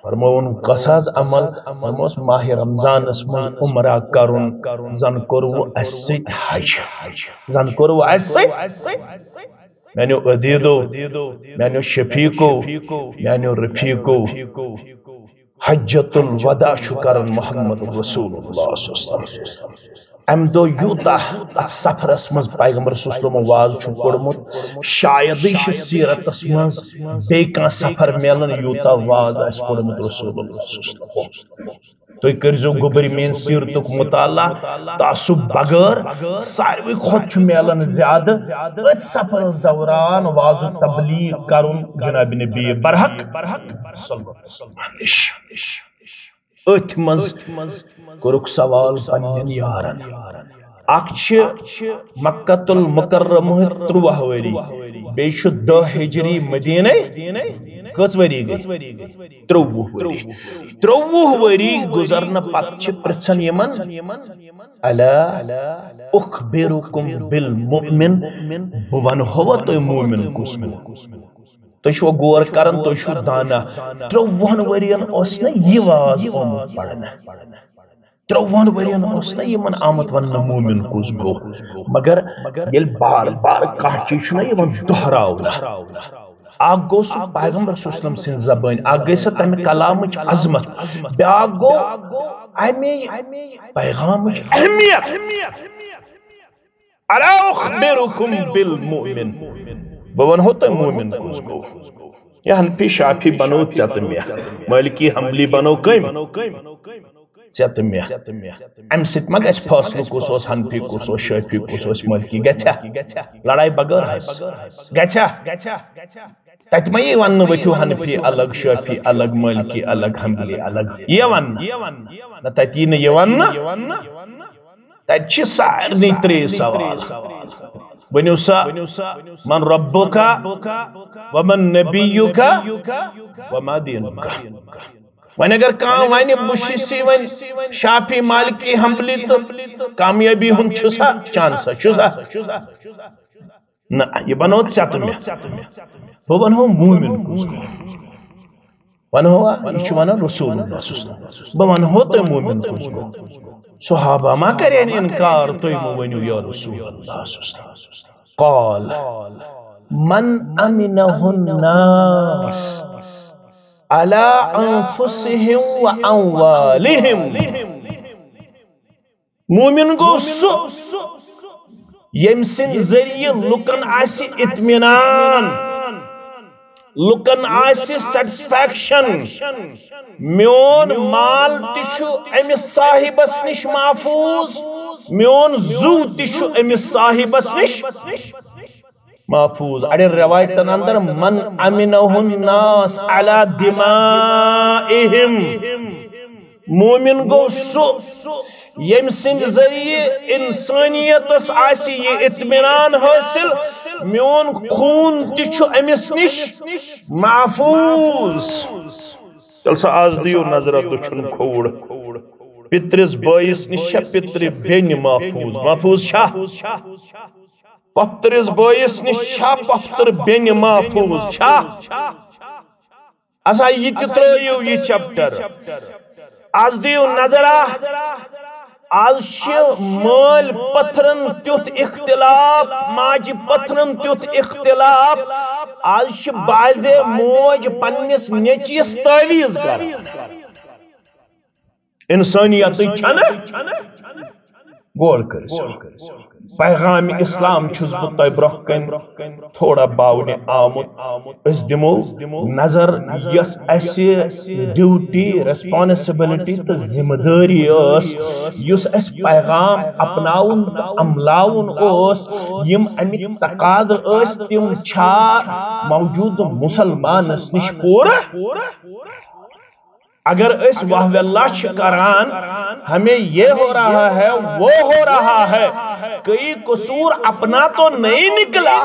فرمووُن، کۄس حظ عمل؟ فرموس، ماہِ رمضانس منٛز عمرہ کرُن، زن کوٚروٕ اسہِ سۭتۍ حج، زن کوٚروٕ اسہِ سۭتۍ۔ میانیو عزیزو، میانیو شفیقو، میانیو رفیقو، حجۃ الوداع چھُ کران محمد رسول اللہ صلی اللہ علیہ وسلم۔ امہِ دۄہ یوٗتاہ اتھ سفرس منٛز پیغمبر صلی اللہ علیہ وسلم واز چھُ کوٚرمُت، شایدٕے چھُ سیرتس منٛز بیٚیہِ کانٛہہ سفر میلان یوٗتاہ واز آسہِ کوٚرمُت رسول اللہ صلی اللہ علیہ وسلم۔ تُہۍ کٔرۍزیو گوٚبرۍ میٲنۍ سیرتُک مطالعہ تعصب بغٲر۔ ساروٕے کھۄتہٕ چھُ میلان زیادٕ أتھۍ سفرس دوران واز و تبلیغ کرُن جناب نبی برحق صلی اللہ علیہ وسلم نِش۔ أتھۍ منٛز کوٚرُکھ سوال پننٮ۪ن یارن۔ اکھ چھِ مکہ المکرمہ ترٛواہ ؤری، بیٚیہِ چھُ دَہ ہجری مدینے۔ کٔژ ؤری گٔے؟ ترٛوٚوُہ ؤری۔ ترٛوٚوُہ ؤری گُزرنہٕ پتہٕ چھِ پرژھان یِمن، الا اخبرکم بالمؤمن، بہٕ ونہوا تۄہہِ مومن کُس گوٚو؟ تُہۍ چھِوا غور کران؟ تُہۍ چھِو دانا۔ ترٛوٚوُہن ؤرین اوس نہ یہِ واز آمُت پرنہٕ۔ ترٛوٚوُہن ؤرین اوس نہ یِمن آمُت وننہٕ مومن کُس گوٚو۔ مگر ییٚلہِ بار بار کانٛہہ چیٖز چھُنہ یِوان دۄہراونہٕ، اکھ گوٚو سُہ پیغمبر صلی اللہ علیہ وسلم سٕنٛز زبٲنۍ، اکھ گٔے سۄ تمہِ کلامٕچ عظمت، بیاکھ گوٚو امے پیغامٕچ اہمیت۔ الا اخبرکم بالمؤمن، بہٕ ونہو تۄہہِ مومن کُس گوٚو۔ یا حنفی شافی بنو ژےٚ تہٕ مےٚ، مالکی حنبلی بنو کٔمۍ؟ ژےٚ تہٕ مےٚ۔ امہِ سۭتۍ ما گژھِ فٲصلہٕ کُس اوس حنفی، کُس اوس شافی، کُس اوس مالکی؟ گژھیا؟ لڑاے بغٲر حظ گژھیا؟ تتہِ ما یی وننہٕ ؤتھِو حنفی الگ، شافی الگ، مالکی الگ، حنبلی الگ؟ یی وننہٕ؟ نہ، تتہِ یی نہٕ یہِ وننہٕ۔ تتہِ چھِ سارنٕے ترٛے سوال۔ ؤنِو سا، من ربک ومن نبیک وما دینک؟ وۄنۍ اگر کانٛہہ ونہِ، بہٕ چھُس یہِ وۄنۍ شافی، مالکی، حنبلی تہٕ کامیٲبی ہُنٛد چھُسا، چانسا چھُسا؟ نہ، یہِ بنو ژےٚ تہٕ مےٚ۔ بہٕ ونہو مومن کُس گوٚو۔ ونہو، یہِ چھُ ونان رسول اللہ صلی اللہ علیہ وسلم۔ بہٕ ونہو تۄہہِ مومن کُس گوٚو۔ صحابہ ما کرن انکار، تُہۍ مہٕ ؤنِو یا رسول اللہ صلی اللہ علیہ وسلم۔ قال، من امنہ الناس علی انفسہم و اموالہم۔ مومن گوٚو سُہ، ییٚمہِ سٕنٛدِ ذٔریعہٕ لُکن آسہِ اطمینان، لُکن آسہِ سیٹسفیکشن، میون مال تہِ چھُ أمِس صاحبس نِش محفوٗظ، میون زُو تہِ چھُ أمِس صاحبس نِش محفوٗظ۔ اڑٮ۪ن رٮ۪وایتن اندر، من امنہ الناس علی دمائہم، مومن گوٚو سُہ، ییٚمہِ سٕنٛدِ ذٔریعہٕ انسٲنیتس آسہِ یہِ اطمینان حٲصِل، میون خوٗن تہِ چھُ أمِس نِش محفوٗظ۔ تیٚلہِ سا آز دِیِو نظرہ دٔچھُن کھووُر۔ پِترِس بٲیِس نِش چھا پِترِ بیٚنہِ محفوٗظ؟ محفوٗظ چھا؟ پۄپھتٕرِس بٲیِس نِش چھا پۄپھتٕر بیٚنہِ محفوٗظ؟ چھا؟ اسا، یہِ تہِ ترٲیِو یہِ چیپٹر۔ آز دِیِو نظرہ، آز چھِ مٲلۍ پتھرن تیُتھ اختلاف، ماجہِ پتھرن تیُتھ اختلاف۔ آز چھِ بعضے موج پننِس نیٚچوِس تعویٖذ کران۔ انسانیتٕے چھنہٕ۔ غور کٔرِو سا۔ پیغام اسلام چھُس بہٕ تۄہہِ برونٛہہ کنہِ تھوڑا باونہِ آمُت۔ أسۍ دِمو نظر، یۄس اسہِ ڈیوٹی، ریسپانسبلٹی تہٕ ذمہٕ دٲری ٲس، یُس اسہِ پیغام اپناوُن تہٕ عملاوُن اوس، یِم امیِکۍ تقاضہٕ ٲسۍ، تِم چھا موجودٕ مسلمانس نِش پوٗرٕ؟ اگر أسۍ واہ واللہ چھِ کران، ہمیں یہ ہو رہا ہے، وہ ہو رہا ہے، کوئی قصور اپنا تو نہیں نکلا۔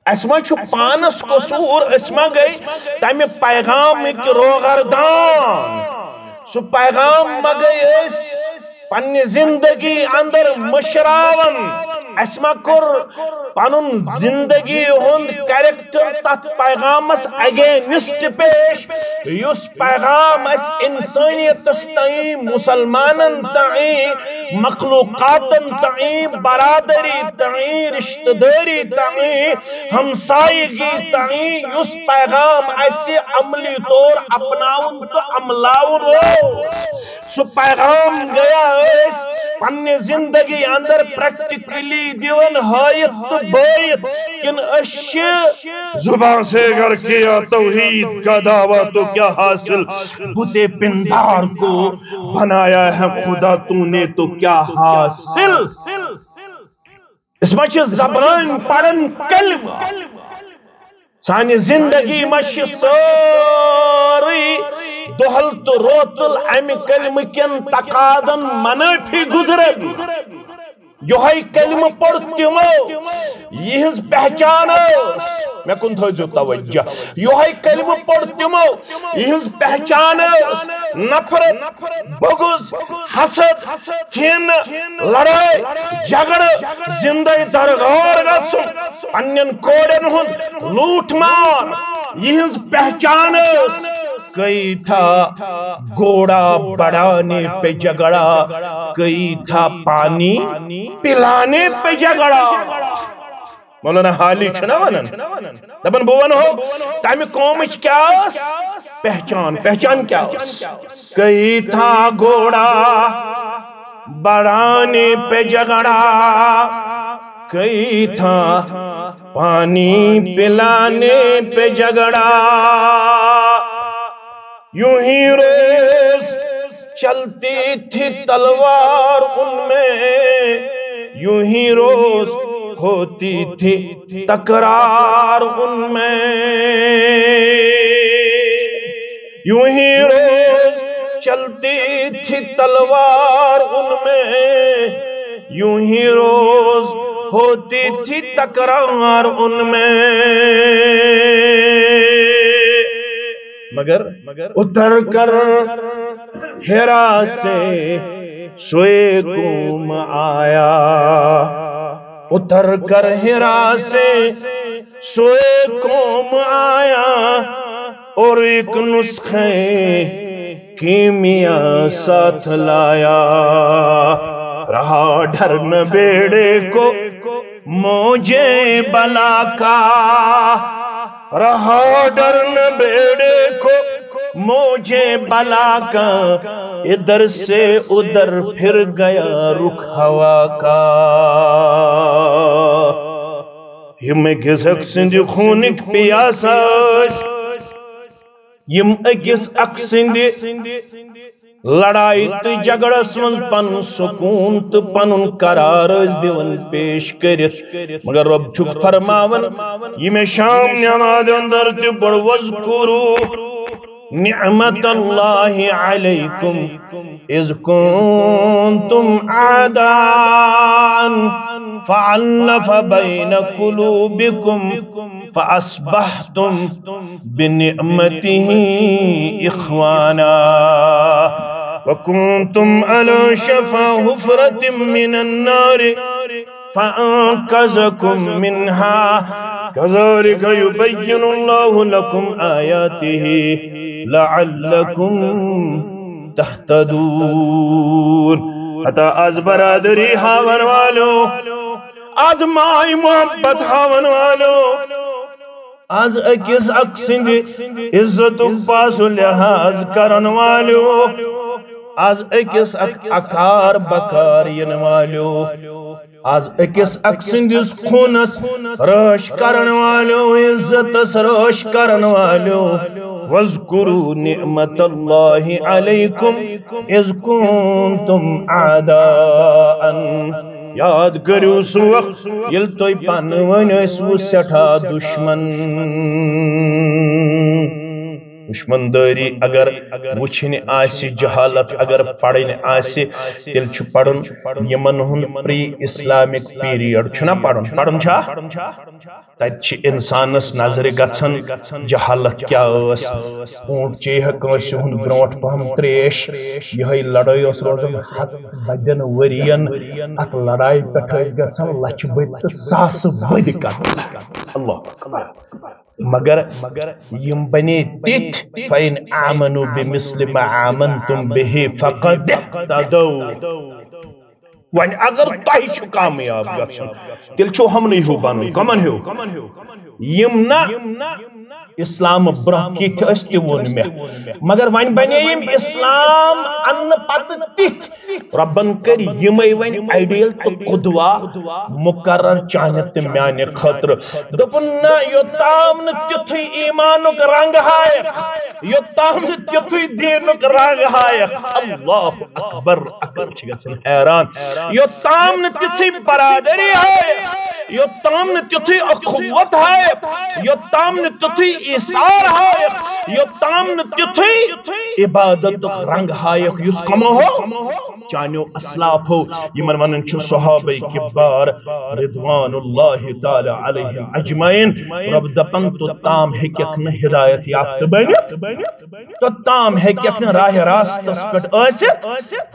اسہِ ما چھُ پانس قصور، أسۍ ما گٔے تمہِ پیغامٕکۍ روغردان؟ سُہ پیغام ما گٔے أسۍ پننہِ زندگی اندر مٔشراوان؟ اسہِ ما کوٚر پنُن زندگی ہُنٛد کریکٹر تتھ پیغامس اگینسٹ پیش، یُس پیغام اسہِ انسانیتس تائیں، مسلمانن تائیں، مخلوقاتن تائیں، برادری تائیں، رشتہ داری تائیں، ہمسایگی تائیں، یُس پیغام اسہِ عملی طور اپناوُن تہٕ عملاوُن اوس۔ سُہ پیغام گٔیا أسۍ پننہِ زندگی اندر پریکٹیکلی دِوان ہٲیِتھ تہٕ بٲیِتھ، کِنہٕ أسۍ چھِ زبان سے اگر کیا توحید کا دعویٰ تو کیا حاصل، بت پندار کو بنایا ہے خدا تو نے تو کیا حاصل۔ أسۍ ما چھِ زبان پران کلمہٕ؟ سانہِ زندگی منٛز چھِ سٲرٕے دۄہل تہٕ روتل امہِ کلمہٕ کٮ۪ن تقاضن منٲفی گُزران۔ یِہوٚے کلمہٕ پوٚر تِمو، یِہٕنٛز پہچان ٲس، مےٚ کُن تھٲیزیو توجہ، یِہوٚے کلمہٕ پوٚر تِمو، یِہٕنٛز پہچان ٲس نفرت، بغض، حسد، کینہٕ، لڑٲے، جھگڑٕ، زندے درغار گژھُن، پننٮ۪ن کورٮ۪ن ہُنٛد لوٗٹھ مار۔ یِہٕنٛز پہچان ٲس، کئی تھا گھوڑا بڑھانے پہ جھگڑا، کئی تھا پانی پلانے پہ جھگڑا۔ مولانا حالی چھُنہ ونان، دپان بہٕ ونہو تمہِ قومٕچ کیٛاہ ٲس پہچان، پہچان کیٛاہ ٲس؟ کئی تھا گھوڑا بڑھانے پہ جھگڑا، کئی تھا پانی پلانے پہ جھگڑا۔ یوں ہی روز چلتی تھی تلوار ان میں، یوں ہی روز ہوتی تھی تکرار ان میں۔ یوں ہی روز چلتی تھی تلوار ان میں، یوں ہی روز ہوتی تھی تکرار ان میں۔ مگر اتر کر ہرا سے سوئے قوم آیا، اتر کر ہرا سے سوئے قوم آیا، اور ایک نسخے کیمیا ساتھ لایا۔ رہا ڈر نہ بیڑے کو موجے بلا کا، رہا ڈر نہ بیڑے کو موجے بلا کا، ادھر سے ادھر پھر گیا رخ ہوا کا۔ یِم أکِس اکھ سٕنٛدِ خوٗنٕکۍ پیاسہٕ ٲسۍ، یِم أکِس اکھ سٕنٛدِ لڑایہِ تہٕ جھگڑس منٛز پنُن سکوٗن تہٕ پنُن قرار ٲسۍ دِوان پیش کٔرِتھ۔ مگر رۄب چھُکھ فرماوان، یہِ مےٚ شام نمازِ اندر تہِ پوٚر، "واذکروا نعمت اللہ علیکم اذ کنتم اعداء فالف بین قلوبکم فاصبحتم بنعمته اخوانا وکنتم علی شفا حفرة من النار فأنقذكم منها كذلك يبين الله لكم آياته لعلكم تهتدون۔ ہتا از برادری ہاون والو، از مائی محبت ہاون والو، از أکِس اکھ سٕنٛدِ عزتُک پاس و لحاظ کرن والو، از أکِس اکھ اکار بکار ین والو، از أکِس اکھ سٕنٛدِس خوٗنس رٲچھ کرن والو، عزتس رٲچھ کرن والو۔ واذکروا نعمت اللہ علیکم اذ کنتم اعداء۔ یاد کٔرِو سُہ وقت، ییٚلہِ تُہۍ پانہٕ ؤنۍ ٲسوٕ سٮ۪ٹھاہ دُشمن۔ دُشمن دٲری اگر وٕچھِنۍ آسہِ، جہالت اگر پرٕنۍ آسہِ، تیٚلہِ چھُ پرُن یِمن ہُنٛد pre Islamic period۔ چھُنہ پرُن؟ پرُن چھا؟ تتہِ چھِ انسانس نظرِ گژھان جہالت کیٛاہ ٲس۔ اوٗنٹ چیٚیہِ ہا کٲنٛسہِ ہُنٛد برونٛٹھ پہم تریش، یِہوٚے لڑٲے ٲس روزان ہتھ بدٮ۪ن ؤرین۔ اتھ لڑایہِ پٮ۪ٹھ ٲسۍ گژھان لچھِ بٔدۍ تہٕ ساسہٕ بٔدۍ قتل۔ اللہ اکبر۔ مگر یِم بنے تِتھۍ، فَإِنْ آمَنُوا بِمِثْلِ مَا آمَنْتُمْ بِهِ فَقَدِ اهْتَدَوْا۔ وۄنۍ اگر تۄہہِ چھُ کامیاب گژھُن، تیٚلہِ چھُو ہمنٕے ہیوٗ بنُن۔ کمن ہیوٗ؟ یِم نہ اسلام برونٛہہ کِتھ ٲسۍ تہِ ووٚن مےٚ، مگر وۄنۍ بنے یِم اسلام اننہٕ پتہٕ تِتھۍ۔ رۄبن کٔرۍ یِمے وۄنۍ ideal تہٕ قدوہ مقرر چانہِ تہٕ میانہِ خٲطرٕ۔ دوٚپُن، نہ، یوٚتام نہٕ تیُتھُے ایٖمانُک رنٛگ ہایَکھ، یوٚتام نہٕ تیُتھُے دیٖنُک رنٛگ ہایَکھ۔ اللہ اکبر، عقل چھِ گژھان حیران۔ یوٚتام نہٕ تِژھٕے برادری ہایَکھ، یوٚتام نہٕ تیُتھُے اخوت ہایَکھ، یوٚتام نہٕ تیُتھُے ایثار ہایَکھ، یوٚتام نہٕ تیُتھُے عبادتُک رنٛگ ہایَکھ، یُس کمو ہو؟ چانیو اسلافو، یِمن ونان چھُ صحابہ کبار رضوان اللہ تعالی علیہم اجمعین۔ رب دپان، توٚتام ہیٚککھ نہٕ ہدایت یافتہٕ بٔنِتھ، توٚتام ہیٚککھ نہٕ راہ راستس پٮ۪ٹھ ٲسِتھ،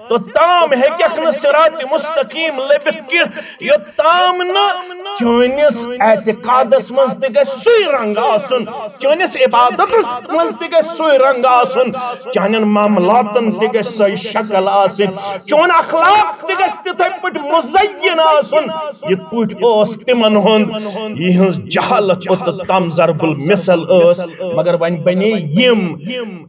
توٚتام ہیٚککھ نہٕ صراط مستقیم لٔبِتھ کینٛہہ، یوٚتام نہٕ چٲنِس اعتقادس منٛز تہِ گژھِ سُے رنگ آسُن، چٲنِس عبادتس منٛز تہِ گژھِ سُے رنگ آسُن، چانٮ۪ن معاملاتن تہِ گژھِ سۄے شکل آسٕنۍ، چون اخلاق تہِ گژھِ تِتھے پٲٹھۍ مزین آسُن، یِتھ پٲٹھۍ اوس تِمن ہُنٛد، یِہٕنٛز جہالت اوٚت تام ضرب المثل ٲس۔ مگر وۄنۍ بنے یِم،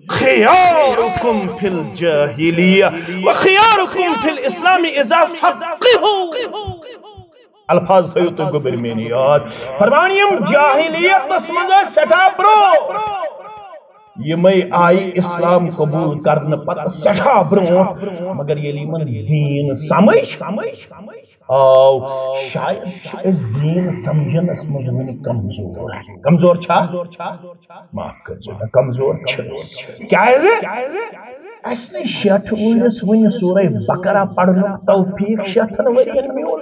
خیارکم فی الجاہلیہ و خیارکم فی الاسلام اذا فقہوا۔ الفاظ تھٲیِو تُہۍ گوٚبٕرۍ میٲنۍ یاد۔ فرمان، یِم جاہلیتس منٛز ٲسۍ سٮ۪ٹھاہ برٛونٛہہ، یِمے آیہِ اسلام قبول کرنہٕ پتہٕ سٮ۪ٹھاہ برٛونٛہہ، مگر ییٚلہِ یِمن دیٖن سمجھ آو، شاید چھِ أسۍ دیٖن سمجھنس منٛز وُنہِ کمزور۔ کمزور چھا؟ معاف کٔرۍزیو مےٚ، کمزور چھِ أسۍ۔ کیٛازِ؟ اَسہِ نَے شیٹھ وٲنِس وٕنہِ سورہ بقرہ پرنُک توفیق شیٹھن ؤرین میول۔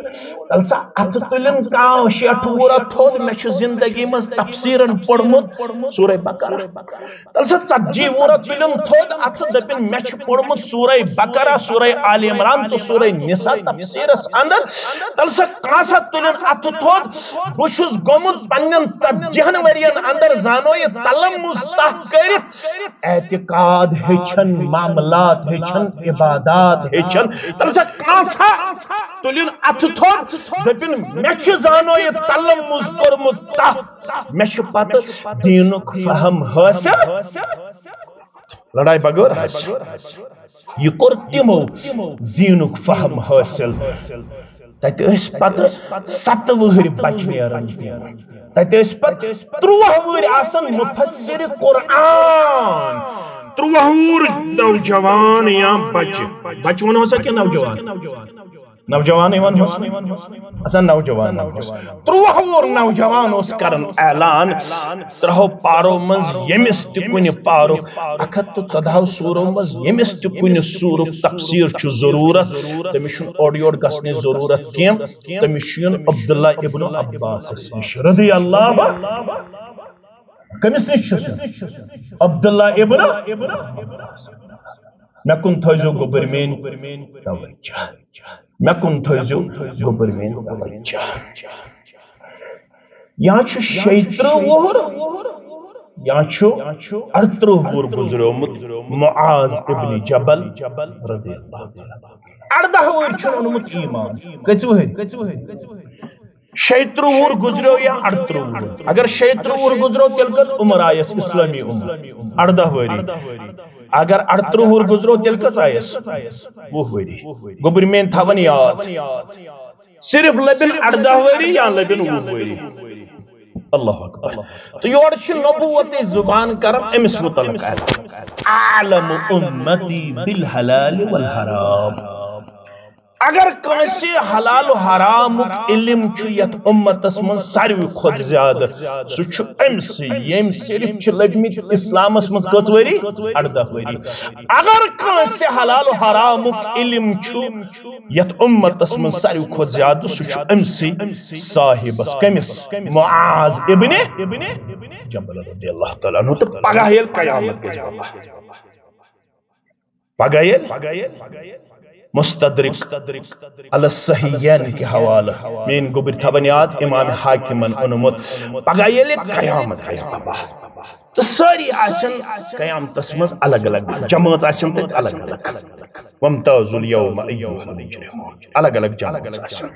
تَلہٕ سا اَتھٕ تُلِن کانٛہہ شیٹھ وُہرا تھوٚد، مےٚ چھُ زندگی منٛز تفسیٖرن پوٚرمُت سورہ بقرہ۔ تَلہٕ سا ژتجی وُہرا تُلِن تھوٚد اَتھٕ، دٔپِن، مےٚ چھُ پوٚرمُت سورہ بقرہ، سورہ آل عمران تہٕ سورہ نساء تفسیٖرس اندر۔ تَلہٕ سا کانٛہہ سا تُلِن اَتھٕ تھوٚد، بہٕ چھُس گوٚمُت پننٮ۪ن ژتجی ہن ؤرین اندر زانو یہِ تلمُز تہ کٔرِتھ۔ اعتقاد ہیٚچھن، معاملات ہیٚچھن، عبادات ہیٚچھن۔ تَلہٕ سا کانٛہہ سا تُلِن اَتھٕ تھوٚد، دٔپِن، مےٚ چھُ زانو یہِ تلمُز کوٚرمُت تہ، مےٚ چھُ پتہٕ دیٖنُک فہم حٲصِل۔ لڑاے بغٲر حظ۔ یہِ کوٚر تِمو دیٖنُک فہم حٲصِل۔ تتہِ ٲسۍ پتہٕ ستہٕ وُہٕرۍ بچہِ نیران تِم۔ تتہِ ٲسۍ پتہٕ ترٛواہ وُہٕرۍ آسان مفسر قرآن۔ ترٛواہ وُہُر نوجوان یا بچہِ، بچہِ ونہوسا کِنہٕ نوجوان؟ نوجوانٕے ونہوس۔ اچھا، نوجوان ونہوس۔ ترٛواہ وُہُر نوجوان اوس کران اعلان، ترٛہو پارو منٛز ییٚمِس تہِ کُنہِ پارُک، اکھ ہتھ تہٕ ژۄدہو سورو منٛز ییٚمِس تہِ کُنہِ سورُک تفسیر چھُ ضروٗرت، تٔمِس چھُنہٕ اورٕ یورٕ گژھنٕچ ضروٗرت کینٛہہ۔ تٔمِس چھُ یُن عبداللہ ابن عباسس نِش رضی اللہ۔ کٔمِس نِش چھُس یُن؟ عبداللہ ابن۔ مےٚ کُن تھٲیزیو گوٚبٕرۍ میٲنۍ توجہ۔ مےٚ کُن تھٲیزیو گوٚبٕرۍ میٲنۍ توجہ۔ یا چھُ شیٚیہِ ترٕٛہ وُہُر، یا چھُ اَرترٕٛہ وُہُر گُزریومُت معاذ ابن جبل رضی اللہ تعالیٰ عنہ۔ اَرداہ وُہُر چھُ اوٚنمُت ایمان۔ کٔژِ وُہٕرۍ؟ شیٚیہِ ترٕٛہ وُہُر گُزریو یا اَرترٕٛہ وُہُر؟ اگر شیٚیہِ ترٕٛہ وُہُر گُزریو، تیٚلہِ کٔژ عمر آیس اسلٲمی عمر؟ اَرداہ وُہُری۔ اگر اَرترٕٛہ وُہُر گُزریو، تیٚلہِ کٔژ آیس؟ وُہ ؤری۔ گوٚبٕرۍ میٲنۍ تھاوَن یاد۔ صرف لبن اردہ وری یا لبن وُہ وری۔ اللہ اکبر۔ تو یور چھ نبوت زبان کران امس متعلق اعلان۔ اعلم امتی بالحلال والحرام۔ اگر کانسہ حلال و حرامک علم چھ یتھ امتس من ساروی کھوت زیادہ، سہ چھ امسی، یم صرف چھ لگمت اسلامس من کٔژ وری؟ اردہ وری۔ اگر کانسہ حلال و حرامک علم چھ یتھ امتس منز ساروی کھوتہٕ زیادٕ، سُہ چھُ أمسٕے صاحبس۔ کٔمِس؟ معاذ ابن جبل رضی اللہ تعالیٰ عنہ۔ تہٕ پگاہ ییٚلہِ قیامت گژھِ، پگاہ ییٚلہِ مستدرک علی الصحیحین کہِ حوالہٕ، میٲنۍ گوٚبٕرۍ تھاوَن یاد، امام حاکمن اوٚنمُت، پگاہ ییٚلہِ قیامت گژھِ، تہٕ سٲری آسن قیامتس منٛز الگ الگ جمٲژ، آسن تتہِ الگ الگ۔ وامتازوا الیوم ایھا المجرمون۔ الگ الگ جمٲژ آسن۔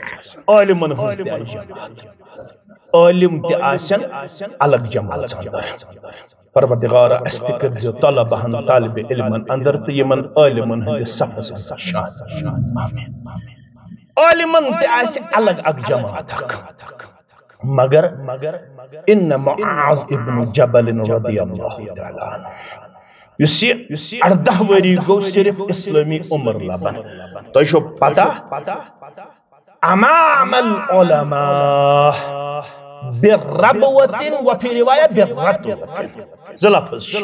عالمن ہٕنٛز تہِ آسہِ جماعت۔ عالم تہِ آسن الگ جمٲژ اندر۔ پروردگارا، اسہِ تہِ کٔرزِ طلبہن، طالب علمن اندر تہٕ یِمن عالمن ہٕنٛدِس صفس اندر شامل۔ آمین۔ عالمن تہِ آسہِ الگ اکھ جماعت اکھ۔ مگر، مگر ان معاذ ابن جبل رضی اللہ تعالیٰ عنہ، یُس یہِ اردہ ؤری گوٚو صرف اسلٲمی عمر لبن، تۄہہِ چھو پتہ، امام العلماء بربوة، وفی روایہ برتوة، زٕ لفظ چھِ۔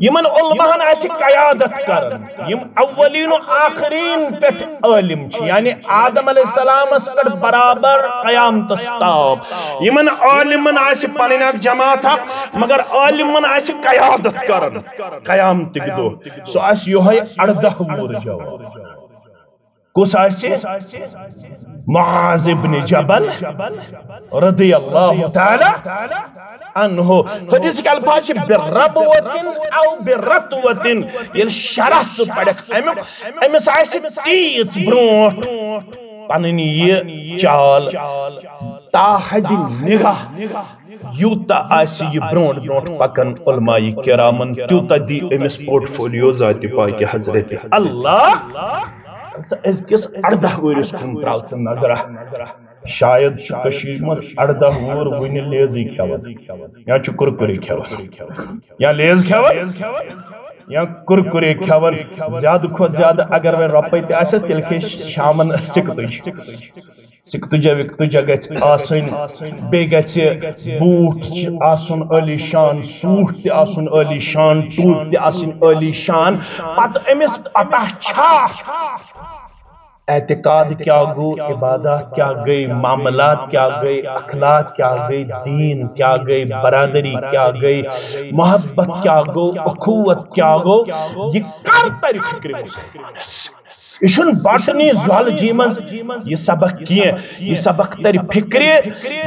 یمن علماہن آسہِ قیادت کران، یم اولین و آخرین پٮ۪ٹھ عالم چھِ، یعنی آدم علیہ السلامس پٮ۪ٹھ برابر قیامتس تام۔ یمن عالمن آسہِ پنٕنۍ اکھ جماعت اکھ، مگر عالمن آسہِ قیادت کران قیامتٕکۍ دۄہ۔ سُہ آسہِ یۄہے اردہ وُہُر جوان۔ کُس آسہِ؟ معاذ ابن جبل رضی اللہ تعالیٰ عنہ۔ حدیث کے الفاظ چھِ بربوة او برتوة۔ ییٚلہِ شرح ژٕ پرکھ امیُک، أمِس آسہِ تیٖژ برونٛٹھ پنٕنۍ یہِ چال، تا حد نگاہ۔ یوٗتاہ آسہِ یہِ برونٛٹھ برونٛٹھ پکان علماء کرامن، تیوٗتاہ دی أمِس پورٹفولیو ذاتِ پاکِ حضرت اللہ۔ سا أزکِس اردہ وُہرِس کُن تراو ژٕ نظرہ۔ شاید چھُ کٔشیٖرِ منٛز اردہ وُہُر وُنہِ لیزٕے کھٮ۪وان۔ یا چھُ کُرکُرے کھٮ۪وان۔ یا لیز کھٮ۪وان۔ یا کُرکُرے کھٮ۪وان۔ زیادٕ کھۄتہٕ زیادٕ اگر وۄنۍ رۄپے تہِ آسٮ۪س، تیٚلہِ کھیٚیہِ شامن سِکہٕ تُج۔ سِکتُجہ وِکتُجہ گژھِ آسٕنۍ، بیٚیہِ گژھِ بوٗٹھ چھِ آسُن عٲلی شان، سوٗٹ تہِ آسُن عٲلی شان، ٹوٗپۍ تہِ آسٕنۍ عٲلی شان۔ پتہٕ أمِس پتہ چھا اعتقاد کیٛاہ گوٚو، عبادات کیٛاہ گٔے، معاملات کیٛاہ گٔے، اخلاق کیٛاہ گٔے، دیٖن کیٛاہ گٔے، برادری کیٛاہ گٔے، محبت کیٛاہ گوٚو، اخوت کیٛاہ گوٚو، یہِ کر ترِ فکرِ مسلمانس؟ یہِ چھُنہٕ باٹنی زالجی منٛز یہِ سبق کینٛہہ۔ یہِ سبق ترِ فکرِ،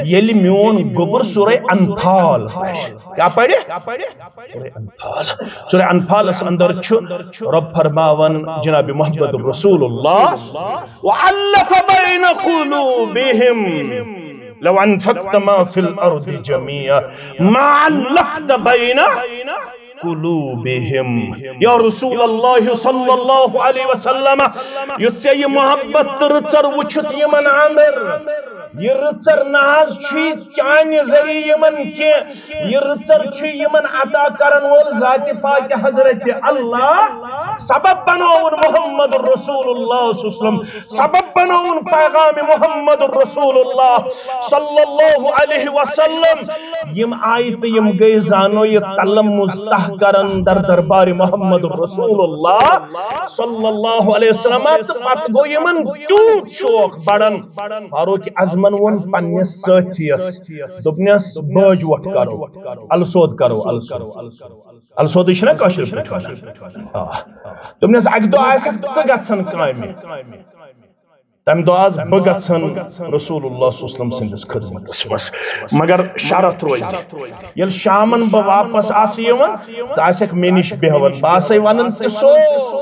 ییٚلہِ میون گوٚبُر سورہ انفال پرِ۔ کیٛاہ پرِ؟ سورہ انفال۔ سورہ انفالس اندر چھُ رب فرماوان، جناب محمد رسول اللہ، وَأَلَّفَ بَيْنَ قُلُوبِهِمْ لَوْ أَنفَقْتَ مَا فِي الْأَرْضِ جَمِيعًا مَا أَلَّفْتَ بَيْنَ قلوبہم۔ یا رسول اللہ صلی اللہ علیہ وسلم، یُتھ ژےٚ یہِ محبت تہٕ رٕژر وٕچھِتھ یِمن اندر، یہِ رٕژر نہ حظ چھُے چانہِ ذٔریعہٕ یِمن کینٛہہ، یہِ رٕژر چھُ یِمن عطا کرن وول ذاتِ پاک حضرت اللہ۔ سبب بنووُن محمد رسول اللہ صلی اللہ علیہ وسلم، سبب بنووُن پیغام محمد رسول اللہ صلی اللہ علیہ وسلم۔ یِم آیہِ تہٕ یِم گٔے زانو یہِ تلمُز تہ کرن در دربار محمد رسول اللہ صلی اللہ علیہ وسلم۔ تہٕ پتہٕ گوٚو یِمن تیوٗت شوق بڑان۔ فاروق اعظمن ووٚن پننِس سٲتھیَس، دوٚپنس، بٲج وۄٹھ کرو، السود کرو، السود۔ السودٕے چھُنہ کٲشِر پٲٹھۍ ونان۔ آ۔ دوٚپنس، اکہِ دۄہ آسکھ ژٕ گژھان کامہِ۔ تمہِ دۄہ آس بہٕ گژھان رسول اللہ صلی اللہ علیہ وسلم سٕنٛدِس خدمتس منٛز، مگر شرط روزِ، ییٚلہِ شامن بہٕ واپس آسہٕ یِوان، ژٕ آسکھ مےٚ نِش بیہوان، بہٕ آسے ونان تہِ سورُے۔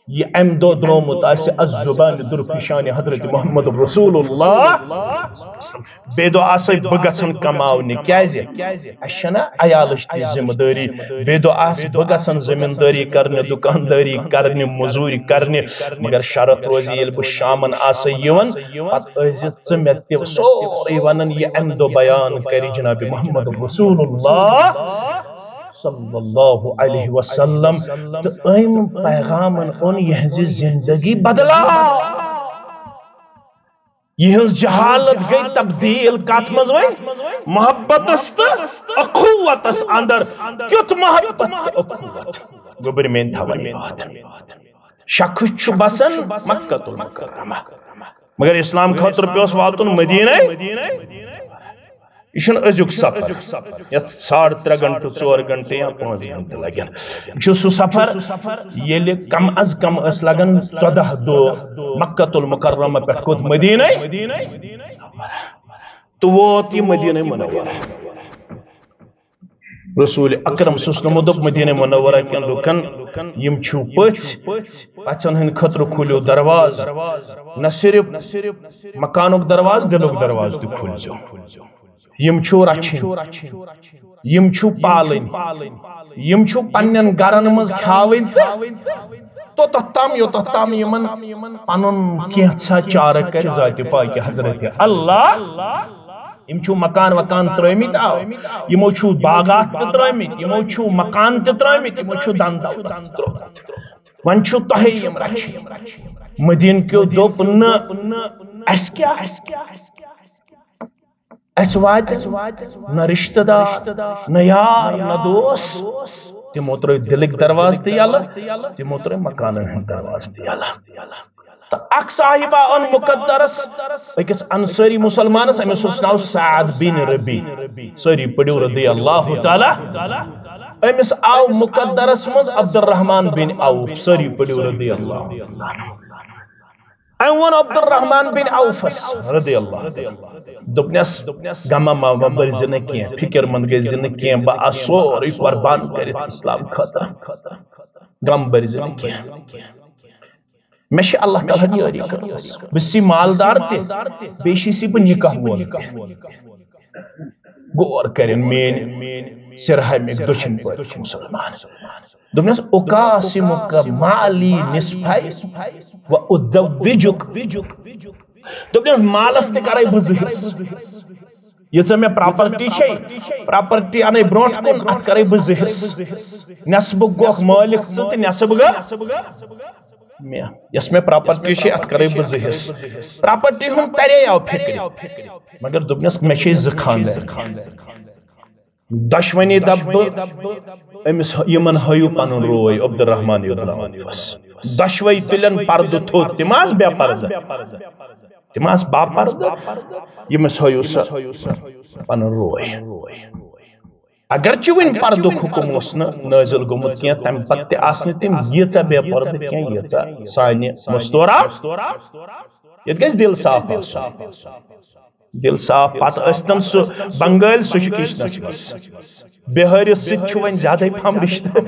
یہِ امہِ دۄہ درٛامُت آسہِ از زبانِ درپیشانِ حضرت محمد رسول اللہ۔ بیٚیہِ دۄہ آسے بہٕ گژھان کماونہِ۔ کیازِ؟ اسہِ چھنہ عیالٕچ تہِ ذمہٕ دٲری۔ بیٚیہِ دۄہ آسہٕ بہٕ گژھان زٔمیٖندٲری کرنہِ، دُکاندٲری کرنہِ، مٔزوٗرۍ کرنہِ۔ مگر شرط روزِ، ییٚلہِ بہٕ شامن آسے یِوان، پتہٕ ٲسۍ زِ ژٕ مےٚ تہِ سورُے ونان، یہِ امہِ دۄہ بیان کرِ جناب محمد رسول اللہ صلی اللہ علیہ وسلم۔ تہٕ أمۍ پیغامن اوٚن یِہنٛزِ زندگی بدلاو۔ یِہنٛز جہالت گٔے تبدیل۔ کتھ منٛز وۄنۍ؟ محبتس تہٕ اخوتس اندر۔ کیُتھ محبت تہٕ اخوت؟ گوٚبرۍ میٲنۍ تھاوان یاد۔ شخص چھُ بسان مکہ المکرمہ، مگر اسلام خٲطرٕ پیوس واتُن مدینے۔ یہِ چھُنہٕ أزیُک سفر، یتھ ساڑ ترٛےٚ گھنٹہٕ، ژور گھنٹہٕ یا پانٛژھ گھنٹہٕ لگن۔ یہِ چھُ سُہ سفر، ییٚلہِ کم از کم ٲسۍ لگان ژۄدہ دۄہ مکہ المکرمہ پٮ۪ٹھ کوٚت؟ مدینے۔ تہٕ ووت یہِ مدینے منورہ۔ رسول اکرم صلی اللہ علیہ وسلمو دوٚپ مدینہ منورہ کٮ۪ن لوٗکن، یِم چھِو پٔژھۍ، پژھن ہٕنٛدِ خٲطرٕ کھوٗلِو دروازٕ، نہ صرف مکانُک دروازٕ، دِلُک دروازٕ تہِ کھوٗلزیو۔ یِم چھِو رچھِنۍ، یِم چھِو پالٕنۍ، یِم چھِو پننٮ۪ن گرن منٛز کھیاوٕنۍ تہٕ توٚتتھ تام یوٚتتھ تام یِمن پنُن کینٛژھا چارٕ کرِ ذاتِ پاکہِ حضرت اللہ۔ یِم چھِو مکان وکان ترٲومٕتۍ، آو، یِمو چھُو باغات تہِ ترٲومٕتۍ، یِمو چھُو مکان تہِ ترٲومٕتۍ، یِمو چھُو دَن دولت تہِ ترٛوومُت۔ وۄنۍ چھُو تۄہے یِم رچھِنۍ۔ مدیٖنہٕ کیو دوٚپ نہٕ، اَسہِ کیٛاہ؟ اَسہِ واتہِ نہ رشتہٕ دار، نہ یار، نہ دوس۔ تِمو ترٲوۍ دِلٕکۍ دروازٕ تہِ یَلہٕ، تِمو ترٲوۍ مکانن ہٕنٛدۍ دروازٕ تہِ یَلہٕ۔ تہٕ اکھ صاحبہ اوٚن مقدرس أکِس انصٲری مسلمانس، أمِس اوس ناو سعد بن ربی۔ سٲری پٔرِو رضی اللہ تعالیٰ۔ أمِس آو مقدرس منٛز عبدالرحمان بن عوف۔ سٲری پٔرِو رضی اللہ تعالیٰ۔ أمۍ ووٚن عبدالرحمان بن عوفس رضی اللہ تعالیٰ، دوٚپنس، غمہ ما بٔرۍ زِ نہٕ کینٛہہ، فکر مند گٔے زِ نہٕ کینٛہہ، بہٕ آسہٕ سورُے قربان کٔرِتھ اسلام خٲطرٕ، غم بٔرۍ زِ نہٕ کینٛہہ۔ مےٚ چھِ اللہ تعالیٰ ہن یٲری کٔرمٕژ۔ بہٕ چھُس مالدار تہِ، بیٚیہِ چھُس بہٕ نکاح وول تہِ۔ غور کٔرِن میٲنۍ سِرہامِکۍ دٔچھِنۍ پٲٹھۍ مُسلمان۔ دوٚپنَس، "اُقاسِمُکَ مالی نِصفَے و اُزَوِّجُک۔" دوٚپنَس، "مالَس تہِ کَرَے بہٕ زٕ حِصہٕ۔ یہِ ژےٚ مےٚ پراپرٹی چھے، پراپرٹی اَنَے برونٛٹھ کُن، اَتھ کَرَے بہٕ زٕ حِصہٕ۔ نٮ۪صبُک گوکھ مٲلِک ژٕ تہٕ نٮ۪صٕب گٔے مےٚ۔ یۄس مےٚ پراپرٹی چھے، اَتھ کَرَے بہٕ زٕ حِصہٕ۔" پراپرٹی ہُنٛد تَرے آو فِکرِ، مگر دوٚپنَس، "مےٚ چھے زٕ خانٛدارِ۔" دۄشوٕنی دَپہٕ بہٕ، أمِس، یِمَن ہٲیِو پَنُن روے عبدالرحمان ابن عوفَس۔ دۄشوَے تُلن پردٕ تھوٚد، تِم آسہٕ بے پردٕ، تِم آسہٕ باپردٕ، ییٚمِس ہٲیِو سا پَنُن روے۔ اگرچہِ وۄنۍ پردُک حُکُم اوس نہٕ نٲزِل گوٚمُت کینٛہہ، تَمہِ پَتہٕ تہِ آسہٕ نہٕ تِم ییٖژاہ بے پردٕ کینٛہہ، ییٖژاہ سانہِ مستورات۔ ییٚتہِ گژھِ دِل صاف آسُن۔ دِل صاف، پتہٕ ٲسۍتن سُہ بنگٲلۍ، سُہ چھُ کچنس منٛز۔ بِہٲرِس سۭتۍ چھُ وۄنۍ زیادَے پہم رِشتہٕ۔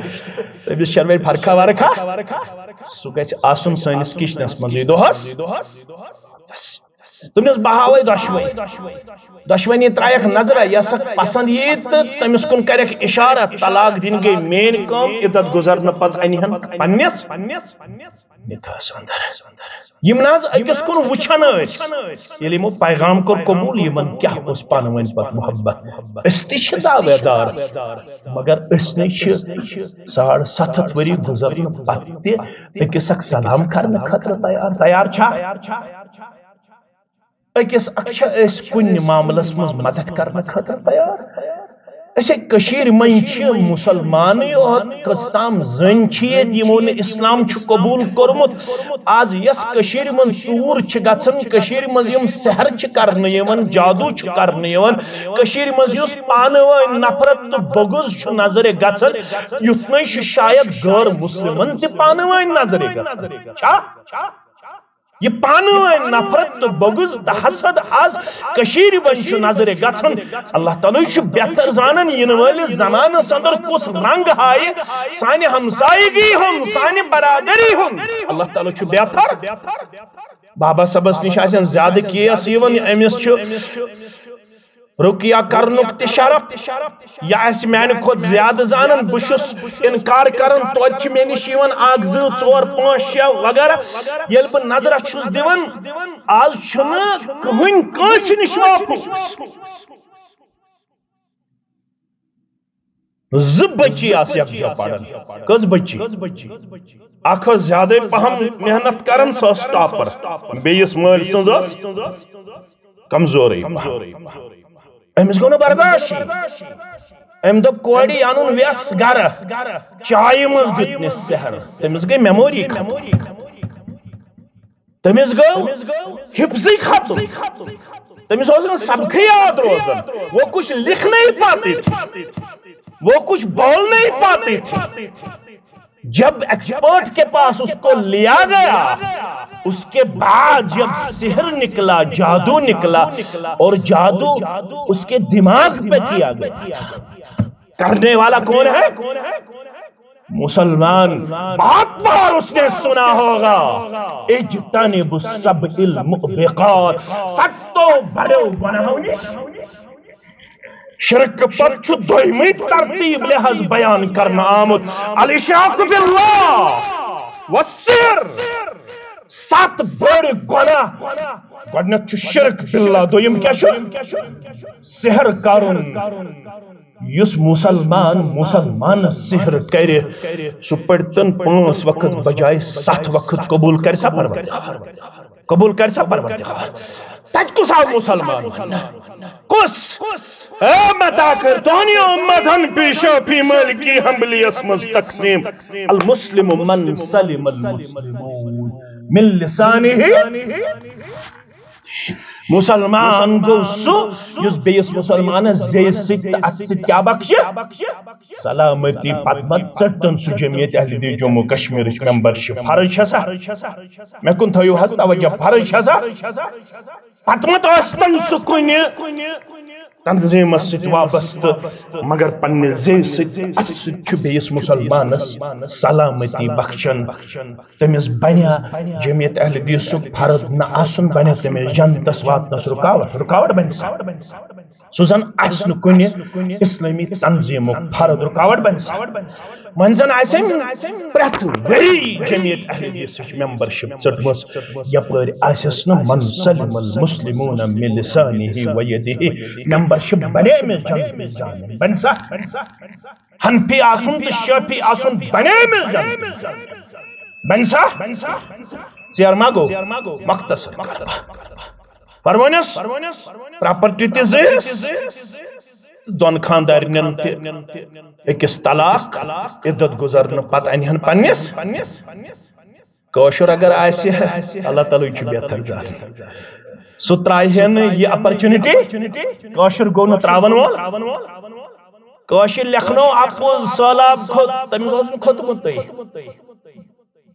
تٔمِس چھَنہٕ وۄنۍ فرقہ ورقہ۔ سُہ گژھِ آسُن سٲنِس کچنس منٛزٕے دۄہس۔ تٔمِس بہاوے دۄشوے۔ دۄشوٕنی ترایکھ نظرہ، یۄس اکھ پسند یی تہٕ تٔمِس کُن کرکھ اشارہ، طلاق دِنۍ گٔے مین کٲم، عدت گُزرنہٕ پتہٕ انہِ ہن پننِس نکاحس اندر۔ یِم نہ حظ أکِس کُن وٕچھان ٲسۍ، ییٚلہِ یِمو پیغام کوٚر قبول، یِمن کیٛاہ اوس پانہٕ ؤنۍ پتہٕ محبت؟ أسۍ تہِ چھِ دعوے دار، مگر أسۍ نے چھِ ساڑ ستھ ہتھ ؤری گُزرنہٕ پتہٕ تہِ أکِس اکھ سلام کرنہٕ خٲطرٕ تیار۔ تیار چھا؟ أکِس اکھ چھا أسۍ کُنہِ معاملس منٛز مدد کرنہٕ خٲطرٕ تیار؟ أسۍ ہے کٔشیٖرِ منٛز چھِ مُسلمانٕے یوت، کٔژ تام زٔنۍ چھِ ییٚتہِ یِمو نہٕ اسلام چھُ قبول کوٚرمُت۔ آز یۄس کٔشیٖرِ منٛز ژوٗر چھِ گژھان، کٔشیٖرِ منٛز یِم سحر چھِ کرنہٕ یِوان، جادو چھُ کرنہٕ یِوان، کٔشیٖرِ منٛز یُس پانہٕ وٲنۍ نفرت تہٕ بغض چھُ نظرِ گژھان، یُتھ نَے چھُ شاید غٲر مُسلمن تہِ پانہٕ وٲنۍ نظرِ گژھان۔ چھا؟ یہِ پانہٕ وٲنۍ نفرت تہٕ بغض تہٕ حسد آز کٔشیٖرِ منٛز چھُ نظرِ گژھان۔ اللہ تعالیٰ چھُ بہتر زانان یِنہٕ وٲلِس زمانس اندر کُس رنگ ہایہِ سانہِ ہمسایگی ہُنٛد، سانہِ برادری ہُنٛد۔ اللہ تعالیٰ چھُ بہتر۔ بابا صٲبس نِش آسن زیادٕ کیس یِوان، أمِس چھُ رقیہ کرنُک تہِ شرف، یہِ آسہِ میانہِ کھۄتہٕ زیادٕ زانان۔ بہٕ چھُس انکار کران، توتہِ چھِ مےٚ نِش یِوان اکھ، زٕ، ژور، پانٛژھ، شےٚ وغیرہ۔ ییٚلہِ بہٕ نظرہ چھُس دِوان، آز چھُنہٕ کٕہٕنۍ کٲنٛسہِ نِش واپس۔ زٕ بچی آسہٕ یکجا پران۔ کٔژ بچی؟ اکھ ٲس زیادے پہم محنت کران، سۄ ٲس ٹاپر۔ بیٚیِس مٲلۍ سٕنٛز ٲس کمزورٕے پہم۔ أمِس گوٚو نہٕ برداشٕے۔ أمۍ دوٚپ، کورِ اَنُن وٮ۪س گرٕ، چایہِ منٛز دیُتنس سحر۔ تٔمِس گٔے میموری ختم۔ تٔمِس گوٚو حفظٕے ختم۔ تٔمِس اوس نہٕ سبقٕے یاد روزان۔ وہ کچھ لکھ نہیں پاتی تھی، وہ کچھ بول نہیں پاتی تھی۔ جب ایکسپرٹ کے پاس اس کو لیا گیا، اس کے بعد جب سحر نکلا، جادو نکلا، اور جادو اس کے دماغ پہ کیا گیا، کرنے والا کون ہے؟ مسلمان۔ بہت بار اس نے سنا ہوگا، اجتنب السبع الموبقات، ستو بڑو گناہو نش۔ شرک پتہٕ چھُ دوٚیمٕے ترتیب لحاظ بیان کرنہٕ آمُت، الاشراک باللہ والسحر۔ ستھ بٔڑ گۄناہ۔ گۄڈٕنیتھ چھُ شرک باللہ، دوٚیِم کیٛاہ چھُ؟ سحر کرُن۔ یُس مسلمان مسلمانس سحر کرِ، سُہ پٔرۍتن پانٛژھ وقت بجایہِ ستھ وقت، قبول کرِ سا پروردگار؟ قبول کرِ سا پروردگار؟ تتہِ کُس آو مسلمان وننہٕ؟ کُس؟ اے مےٚ تاکر، تُہنٛدِ امتن پیشو پی مالکی حنبلیس منٛز تقسیم۔ المسلم من سلم المسلمون من لسانه۔ مسلمان گوٚو سُہ یُس بیٚیِس مسلمانس زیٚیہِ سۭتۍ تہٕ اتھٕ سۭتۍ کیٛاہ بخشہِ؟ سلامتی۔ پتہٕ ما ژٔٹن سُہ جمعیت اہل حدیث جموں کشمیرٕچ ممبرشپ؟ فرض چھا سا؟ مےٚ کُن تھٲیِو حظ توجہ، فرض چھا سا؟ پتہٕ ما ٲسۍ تن سُہ کُنہِ تنظیمس سۭتۍ وابستہٕ، مگر پننہِ زیٚیہِ سۭتۍ، اتھٕ سۭتۍ چھُ بیٚیِس مسلمانس سلامتی بخشان۔ تٔمِس بنیا جمعیت اہل حدیثُک فرد نہ آسُن، بنیا تٔمِس جنتس واتنس رُکاوٹ، رُکاوٹ بنہِ سا۔ سُہ زن آسہِ نہٕ کُنہِ اسلٲمی تنظیمُک فرد، رُکاوٹ بنہِ سا۔ وۄنۍ زن آسہِ أمۍ پرٛٮ۪تھ ؤری جمعیت اہل حدیثٕچ ممبرشپ ژٔٹمٕژ، یپٲرۍ آسٮ۪س نہٕ من سلم المسلمون من لسانه و یده۔ ممبرشپ بنے أمِس جنتٕچ ضامن، بنہِ سا؟ حنفی آسُن تہٕ شافعی آسُن بنے أمِس جنتٕچ ضامن، بنہِ سا؟ ژیر ما گوٚو؟ مختصر۔ فرمٲنِس، پراپرٹی تہِ زیٖز، دۄن خاندارنٮ۪ن تہِ أکِس طلاق، عدت گُزرنہٕ پتہٕ انہِ ہن پننِس۔ کٲشُر اگر آسہِ، اللہ تعالیٰ چھُ بہتر زانان۔ سُہ ترٛایہِ ہے نہٕ یہِ اپرچونٹی، کٲشُر گوٚو نہٕ ترٛاوَن وول۔ کٲشِر لیکھنو اَپُز سہلاب کھوٚت، تٔمِس اوس نہٕ کھوٚتمُتٕے۔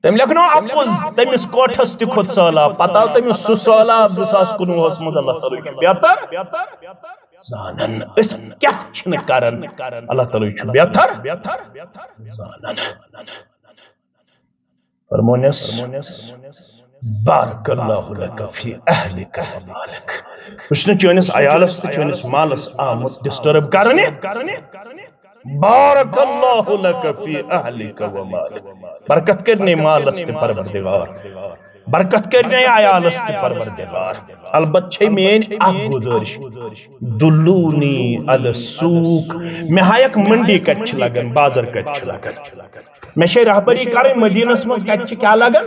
تٔمۍ لیکھنو اَپُز، تٔمِس کوٹھس تہِ کھوٚت سہلاب۔ پتہٕ آو تٔمِس سُہ سہلاب زٕ ساس کُنوُہس منٛز۔ اللہ تعالیٰ چھُ بہتر زانان۔ أسۍ کیٛاہ چھِنہٕ کران، اللہ تعالیٰ چھُ بہتر زانان۔ فرمونس، بارک اللہ لک فی اہلک و مالک۔ بہٕ چھُس نہٕ چٲنِس عیالس تہٕ چٲنِس مالس آمُت ڈسٹرب کرنہِ۔ بارک اللہ لک فی اہلک و مالک۔ برکت کٔرنی مالس تہِ پروردگار، برکت کٔرنی عیالس تہِ پروردگار۔ البتہ چھے میٲنۍ اکھ گُزٲرِش، دلونی علی السوق، مےٚ ہایکھ منڈی کتہِ چھِ لگان، بازر کتہِ چھُ لگان۔ مےٚ چھے رہبری کرٕنۍ مدینس منٛز کتہِ چھِ کیٛاہ لگان؟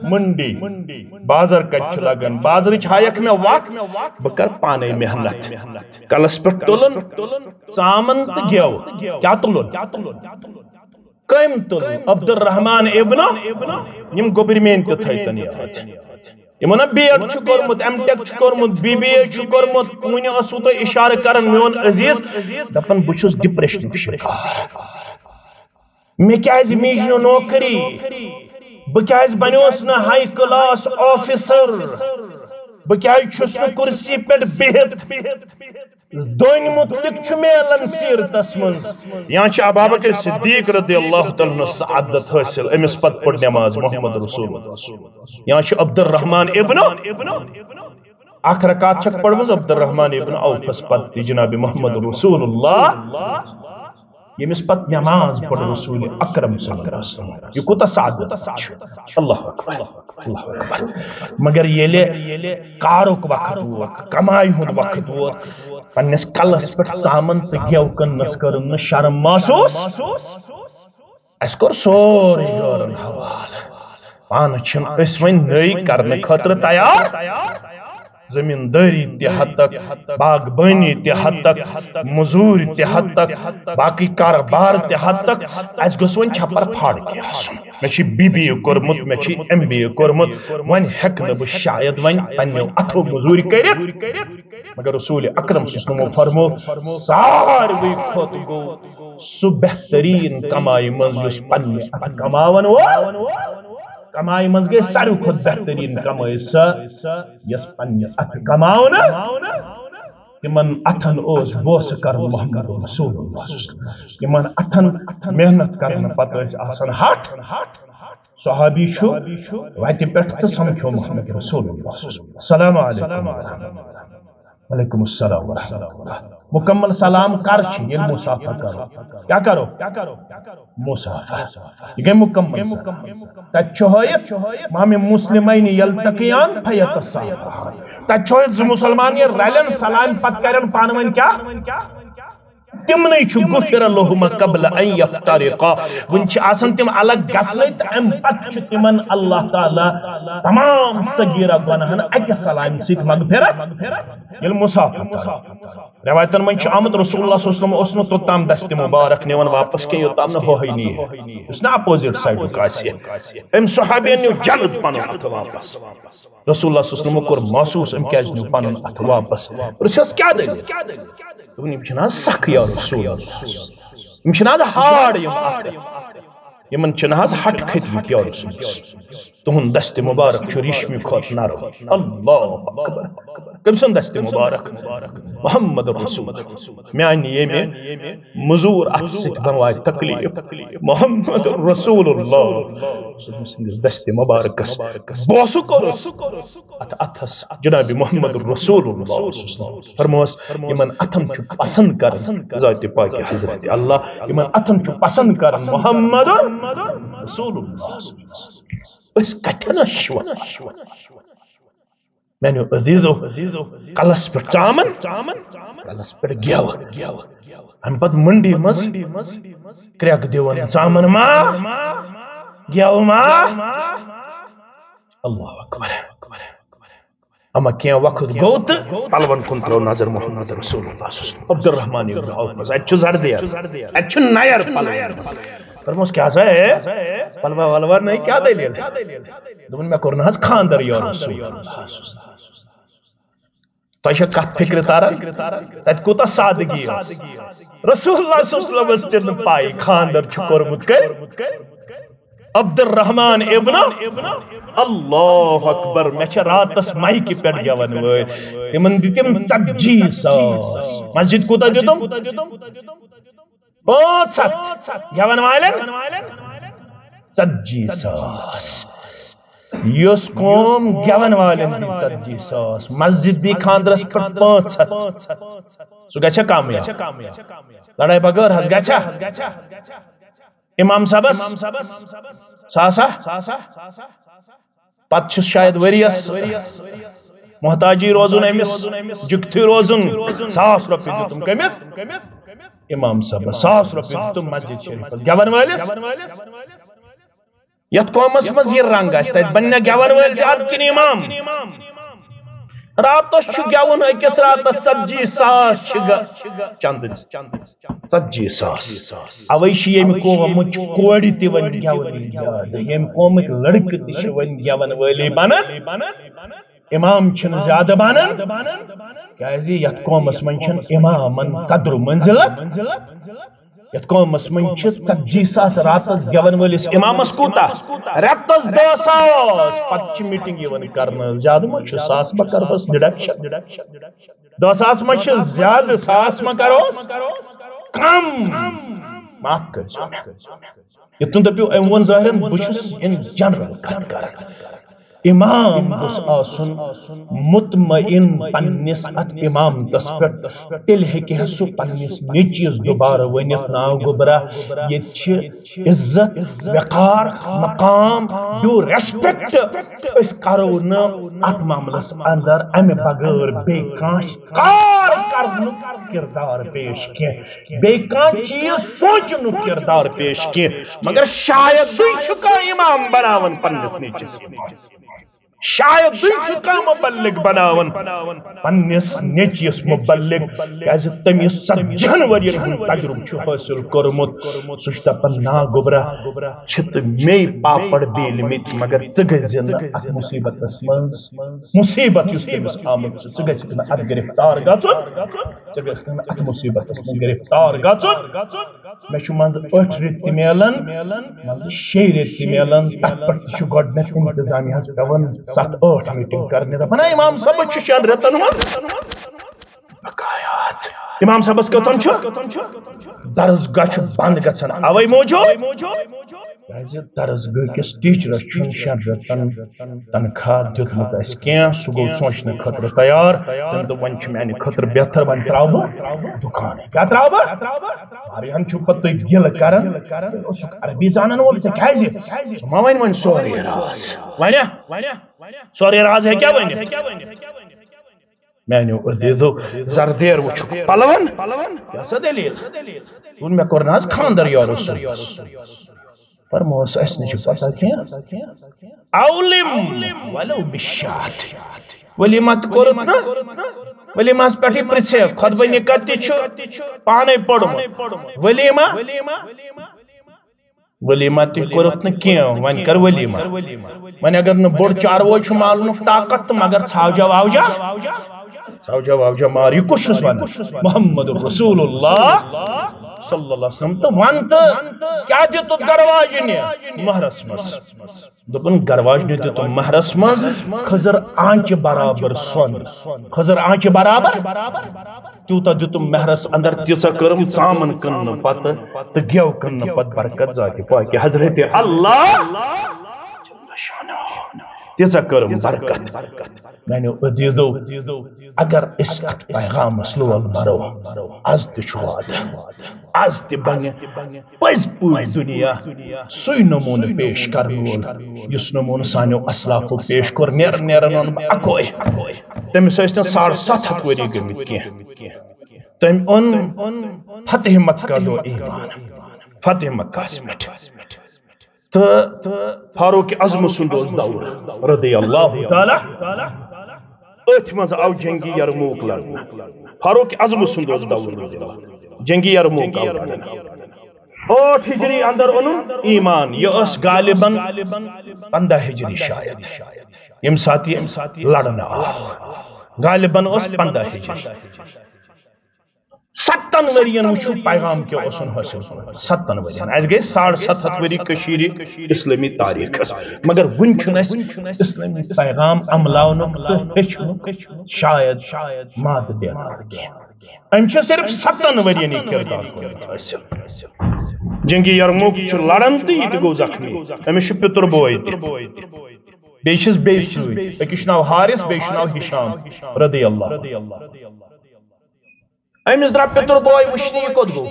منڈی۔ بازر کتہِ چھُ لگان؟ بازرٕچ ہایکھ مےٚ وتھ، بہٕ کرٕ پانے محنت۔ کلس پٮ۪ٹھ تُلُن ژامن تہٕ گٮ۪و۔ کیٛاہ تُلُن؟ کٔمۍ تُلُن؟ عبدالرحمان ابن، یِم گوٚبرۍ میٲنۍ تہِ تھٲیتن یاد۔ یِمو نا بی ایڈ چھُ کوٚرمُت، ایم ٹیک چھُ کوٚرمُت، بی بی اے چھُ کوٚرمُت، وُنہِ ٲسوٕ تُہۍ اشارٕ کران میون عزیز، دپان بہٕ چھُس ڈپریشنُک شکار۔ مےٚ کیازِ میج نہٕ نوکری؟ بہٕ کیازِ بنیوس نہٕ ہائی کلاس آفیسر؟ بہٕ کیازِ چھُس نہٕ کرسی پٮ۪ٹھ بِہِتھ؟ دۄنۍ مُتعلق چھُ میلان سیرتس منٛز۔ یا چھُ ابابکر صدیق رضی اللہ تعالیٰ عنہ سعادت حٲصِل، أمِس پتہٕ پٔر نماز محمد رسول اللہ۔ یا چھُ عبدالرحمان ابن، اکھ رکعت چھکھ پٔرمٕژ عبدالرحمان ابن عوفس پتہٕ تہِ جناب محمد رسول اللہ، ییٚمِس پتہٕ نماز پٔر رسول اکرم صلی اللہ علیہ وسلم۔ یہِ کوٗتاہ سعادت چھُ۔ اللہ اکبر، اللہ اکبر۔ مگر ییٚلہِ کارُک وقت ووت، کمایہِ ہُنٛد وقت ووت، پننِس کلس پٮ۪ٹھ ژامن تہٕ گٮ۪و کٕننس کٔرٕن نہٕ شرم محسوس۔ اسہِ کوٚر سورُے غٲرن حوالہٕ۔ پانہٕ چھِنہٕ أسۍ وۄنۍ نٔے کرنہٕ خٲطرٕ تیار۔ زمیٖندٲری تہِ ہتک، باغبٲنی تہِ ہتک، مزوٗرۍ تہِ ہتک، باقٕے کارٕبار تہِ ہتک۔ اسہِ گوٚژھ وۄنۍ چھپر پھاڑ کینٛہہ آسُن۔ مےٚ چھُ بی بی اے کوٚرمُت، مےٚ چھُ ایم بی اے کوٚرمُت، وۄنۍ ہٮ۪کہٕ نہٕ بہٕ شاید وۄنۍ پننیو اتھو مزوٗرۍ کٔرِتھ۔ مگر رسول اکرم صلی اللہ علیہ وسلمو فرمو، ساروٕے کھۄتہٕ گوٚو سُہ بہتریٖن کمایہِ منٛز یُس پننہِ اتھٕ کماون وول۔ کمایہِ منٛز گٔے ساروٕے کھۄتہٕ بہتریٖن کمٲے سۄ یۄس پننہِ اتھٕ کماونہٕ تِمن اتھن اوس بوسہٕ کرُن محمد رسول اللہ۔ یِمن اتھن محنت کرنہٕ پتہٕ ٲسۍ آسان ہتھ۔ صحابی چھُ وتہِ پٮ۪ٹھ تہٕ سمکھیو محمد رسول اللہ۔ السلام علیکم۔ وعلیکم السلام ورحمۃ اللہ۔ مکمل سلام کر چھِ ییٚلہِ مصافحہ کرو؟ کیٛاہ کرو؟ مصافحہ۔ یہِ گٔے مکمل سلام۔ تتہِ چھُ ہٲیِتھ، ما من مسلمین یلتقیان فیتصافحان۔ تتہِ چھُ ہٲیِتھ زٕ مسلمان ییٚلہِ رلن، سلامہِ پتہٕ کرن پانہٕ ؤنۍ کیٛاہ؟ تِمنٕے چھُ غفر لہما قبل ان یفترقا۔ وُنہِ چھِ آسان تِم الگ گژھنٕے تہٕ امہِ پتہٕ چھُ تِمن اللہ تعالیٰ تمام صغیرہ گۄناہن اکہِ سلامہِ سۭتۍ مغفرت۔ ییٚلہِ مصافحہ کرو۔ روایتن منٛز چھُ آمُت، رسول اللہ صلی اللہ علیہ وسلم اوس نہٕ توٚتام دستِ مبارک نِوان واپس کینٛہہ، یوٚتام نہٕ ہوہے نی ہے۔ یُس نہٕ اپوزٹ سایڈُک آسہِ ہے۔ أمۍ صحابین نیوٗ جلد پنُن اتھٕ واپس۔ رسول اللہ صلی اللہ علیہ وسلمو کوٚر محسوس، أمۍ کیازِ نیوٗ پنُن اتھٕ واپس؟ پرٛژھس، کیٛاہ دٔلیٖل؟ دوٚپُن، یِم چھِنہٕ حظ سخ یا رسول اللہ؟ یِم چھِنہٕ حظ ہارڈ یِم اتھٕ؟ یِمن چھِنہٕ حظ ہٹھ کھٔتمٕتۍ یا رسول اللہ؟ تُہُنٛد دستِ مبارک چھُ ریشمہِ کھۄتہٕ نرم۔ اللہ اکبر۔ کٔمۍ سُنٛد دستِ مبارک؟ محمد رسول۔ میانہِ ییٚمہِ مزوٗر اتھٕ سۭتۍ بنوایہِ تکلیف۔ محمد رسول اللہ۔ سُہ تٔمۍ سٕنٛدِس دستِ مبارکس بوسہٕ کوٚرُس۔ اتھ اتھس جناب محمد رسول اللہ صلی اللہ علیہ وسلم فرموس، یِمن اتھن چھُ پسند کران ذاتِ پاکِ حضرت اللہ، یِمن اتھن چھُ پسند کران محمد رسول اللہ صلی اللہ علیہ وسلم۔ أسۍ کتھن شوان۔ میانیو عزیزو، کلس پٮ۪ٹھ ژامن، کلس پٮ۪ٹھ گٮ۪و۔ امہِ پتہٕ منڈی منٛز کرٛٮ۪کھ دِوان، ژامن ما، گٮ۪و ما۔ اللہ اکبر۔ اما کینٛہہ وقت گوٚو تہٕ پلون کُن ترٲو نظر محمد رسول اللہ صلی اللہ علیہ وسلم۔ عبدالرحمان ابن عوف منٛز، اتہِ چھُ زردیر، اتہِ چھُ نیر پلون۔ فرموس، کیٛاہ سا ہے؟ پلوا ولوا نٔے، کیٛاہ دٔلیٖل؟ دوٚپُن، مےٚ کوٚر نہٕ حظ خانٛدر یا رسول اللہ۔ تۄہہِ چھا کتھ فکرِ تران؟ تتہِ کوٗتاہ سادگی ٲس۔ رسول اللہ صلی اللہ علیہ وسلمس تہِ نہٕ پاے خانٛدر چھُ کوٚرمُت کٔمۍ؟ عبدالرحمان ابن۔ اللہ اکبر، مےٚ چھِ راتس مایکہِ پٮ۪ٹھ گٮ۪وَن وٲلۍ، تِمن دِتِم ژتجی ساس۔ مسجد کوٗتاہ دِتُم؟ پانٛژھ ہتھ۔ گٮ۪وَن والٮ۪ن ژتجی ساس۔ یۄس قوم گٮ۪ون والٮ۪ن دی ژتجی ساس، مسجد دی خاندرس پٮ۪ٹھ پانٛژھ ہتھ، سُہ گژھِ کم یا؟ لڑاے بغٲر حظ گژھِ۔ امام صٲبس ساسا، پتہٕ چھُس شاید ؤریس محتاجی روزُن أمِس، جُکتھٕے روزُن۔ ساس رۄپیہِ دیُتُم کٔمِس؟ امام صٲبس۔ ساس رۄپیہِ دیُتُم مسجد شریفس گٮ۪ون وٲلِس۔ یتھ قومس منٛز یہِ رنگ آسہِ، تتہِ بنہِ نا گٮ۪ون وٲلۍ زیادٕ کِنہٕ امام؟ راتس چھُ گٮ۪وُن، أکِس راتس ژتجی ساس چھِ گہ-، چندٕ۔ ژتجی ساس۔ اوے چھِ ییٚمہِ قومٕچ کورِ تہِ وۄنۍ گٮ۪ونٕے زیادٕ، ییٚمہِ قومٕکۍ لڑکہٕ تہِ چھِ وۄنۍ گٮ۪ون وٲلی بنان، امام چھِنہٕ زیادٕ بنان۔ کیازِ یتھ قومس منٛز چھِنہٕ امامن قدر و منزلت۔ یتھ قومس منٛز چھِ ژتجی ساس راتس گٮ۪ون وٲلِس امامس کوٗتاہ؟ رٮ۪تس دہ ساس۔ پتہٕ چھِ میٖٹنگ یِوان کرنہٕ، زیادٕ ما چھُ؟ ساس ما کرہوس deduction؟ دہ ساس ما چھِ زیادٕ؟ ساس ما کرہوس کم؟ معاف کٔرۍزیو مےٚ۔ یِتھ کٔنۍ دٔپِو، أمۍ ووٚن ظٲہرن، بہٕ چھُس in general کتھ کران۔ امام گوٚژھ آسُن مطمئن پننِس اتھ امامتس پٮ۪ٹھ، تیٚلہِ ہیٚکہِ ہا سُہ پننِس نیٚچوِس دُبارٕ ؤنِتھ، "ناو گوٚبرا، ییٚتہِ چھِ عزت، وقار، مقام، due respect، أسۍ کرو نہٕ اتھ معاملس اندر امہِ بغٲر بیٚیہِ کانٛہہ کار کرنُک کردار پیش کینٛہہ، بیٚیہِ کانٛہہ چیٖز سونچنُک کردار پیش کینٛہہ۔" مگر شاید چھُ کانٛہہ امام بناوان پننِس نیٚچوِس۔ شاید چھُ کانٛہہ مبلغ بناوان پننِس نیٚچوِس مبلغ، کیازِ تٔمۍ یُس ژتجی ہن ؤرین ہُنٛد تجربہٕ چھُ حٲصِل کوٚرمُت۔ سُہ چھُ دپان، "نا گوٚبرا، چھِ تہٕ مے پاپڑ بیلمٕتۍ، مگر ژٕ گٔژھۍ زِ نہٕ اتھ مصیبتس منٛز، مصیبت یُس تٔمِس آمُت چھُ، ژٕ گژھکھ نہٕ اتھ گرفتار گژھُن، ژٕ گژھکھ نہٕ اتھ مصیبتس منٛز گرفتار گژھُن۔" مےٚ چھُ منٛزٕ ٲٹھِ رٮ۪تۍ تہِ میلان، منٛزٕ شیٚیہِ رٮ۪تۍ تہِ میلان، تتھ پٮ۪ٹھ تہِ چھُ گۄڈٕنٮ۪تھ انتظامیہس پٮ۪وان ستھ ٲٹھ میٖٹنگ کرنہِ، دپان، "ہے امام صٲب، أسۍ چھِ شٮ۪ن رٮ۪تن منٛز۔" بقایات۔ امام صٲبس کٔژن چھُ؟ درسگاہ چھُ بند گژھان اوے موٗجوٗب، کیازِ درسگاہ کِس ٹیچرس چھُنہٕ شٮ۪ن رٮ۪تن تنخواہ دیُتمُت آسہِ کینٛہہ، سُہ گوٚو سونچنہٕ خٲطرٕ تیار۔ تٔمۍ دوٚپ، "وۄنۍ چھُ میانہِ خٲطرٕ بہتر، وۄنۍ ترٛاوٕ بہٕ دُکانٕے۔" کیٛاہ ترٛاوٕ بہٕ؟ واریاہن چھُو پتہٕ تُہۍ گِلہٕ کران، ژٕ اوسُکھ عربی زانن وول، ژےٚ کیٛازِ؟ ژٕ ما وَنہِ وۄنۍ سورُے راز؟ وَنیا؟ سورُے راز ہیٚکیٛاہ ؤنِتھ؟ میانیو عزیزو، زردیر وٕچھُکھ پلون۔ کیٛاہ سا دٔلیٖل؟ ووٚن، "مےٚ کوٚر نہ حظ خانٛدر یا رسول؟" فرموس، "اَسہِ نہ چھِ پتہ کینٛہہ۔ اولم ولو بشات۔ ولیمہ تہِ کوٚرُتھ نہ؟ ولیمہس پٮ۪ٹھٕے پرژھے، خطبہ نکاح تہِ چھُ پانے پوٚرمُت۔ ولیمہ، ولیمہ تہِ کوٚرُتھ نہٕ کینٛہہ، وۄنۍ کر ولیمہ۔ وۄنۍ اگر نہٕ بوٚڑ چاروٲے چھُ مارنُک طاقت تہٕ مگر ژھاوجا واوجا، ژھاوجا واوجا مار۔ یہِ کُس چھُس ونان؟ محمد رسول اللہ صلی اللہ علیہ وسلم۔ تہٕ ون تہٕ، کیٛاہ دیُتُتھ گرواجنہِ مہرس منٛز؟ دوٚپُن، گرواجنہِ دیُتُم مہرس منٛز خٔزٕر آنچہِ برابر سۄن۔ خٔزٕر آنچہِ برابر؟ تیوٗتاہ دیُتُم مہرس اندر، تیٖژاہ کٔرٕم ژامن کٕننہٕ پتہٕ تہٕ گٮ۪و کٕننہٕ پتہٕ برکت ذاتِ پاکہِ حضرت اللہ۔ تیٖژاہ کٔرٕم برکت۔ میانیو عزیزو، اگر أسۍ اتھ پیغامس لول برو، از تہِ چھُ وعدٕ، از تہِ بنہِ پٔزۍ پٲٹھۍ دُنیا سُے نموٗنہٕ پیش کرن وول، یُس نموٗنہٕ سانیو اسلافو پیش کوٚر۔ نیرن نیرن اوٚن بہٕ اکوے۔ تٔمِس ٲسۍ نہٕ ساڑ ستھ ہتھ ؤری گٔمٕتۍ کینٛہہ۔ تٔمۍ اوٚن فتح مکہ دۄہ ایمان، فتح مکہس پٮ۪ٹھ۔ تہٕ فاروق اعظم سُنٛد اوس دور، رضی اللہ تعالیٰ۔ أتھۍ منٛز آو جنگی یرموک لڑنہٕ۔ فاروق اعظم سُنٛد اوس دور، رضی اللہ۔ جنگی یرموک آو لڑنہٕ۔ ٲٹھ ہجری اندر اوٚنُن ایمان، یہِ ٲس غالباً پنٛداہ ہجری شاید، ییٚمہِ ساتہٕ یہِ لڑنہٕ آو۔ غالباً ٲس پنٛداہ ہجری۔ ستن ؤرین وٕچھِو پیغام کیٛاہ اوسُن حٲصِل کوٚرمُت، ستن ؤرین۔ اَسہِ گٔے ساڑ ستھ ہتھ ؤری کٔشیٖرِ اسلٲمی تاریخس، مگر وُنہِ چھُنہٕ اَسہِ اسلٲمی پیغام عملاونُک تہٕ ہیٚچھنُک شاید مادٕ بیدار کینٛہہ۔ أمۍ چھُ صرف ستن ؤرین یہِ کردار کوٚرمُت حٲصِل۔ جنگی یرموک چھُ لڑان تہٕ یہِ تہِ گوٚو زخمی۔ أمِس چھُ پِتُر بوے تہِ۔ بیٚیہِ چھِس بیٚیہِ سۭتۍ، أکِس چھُ ناو حارث، بیٚیہِ چھُ ناو ہشام رضی اللہ۔ أمِس درٛاو پِتُر بوے وٕچھنہِ، یہِ کوٚت گوٚو؟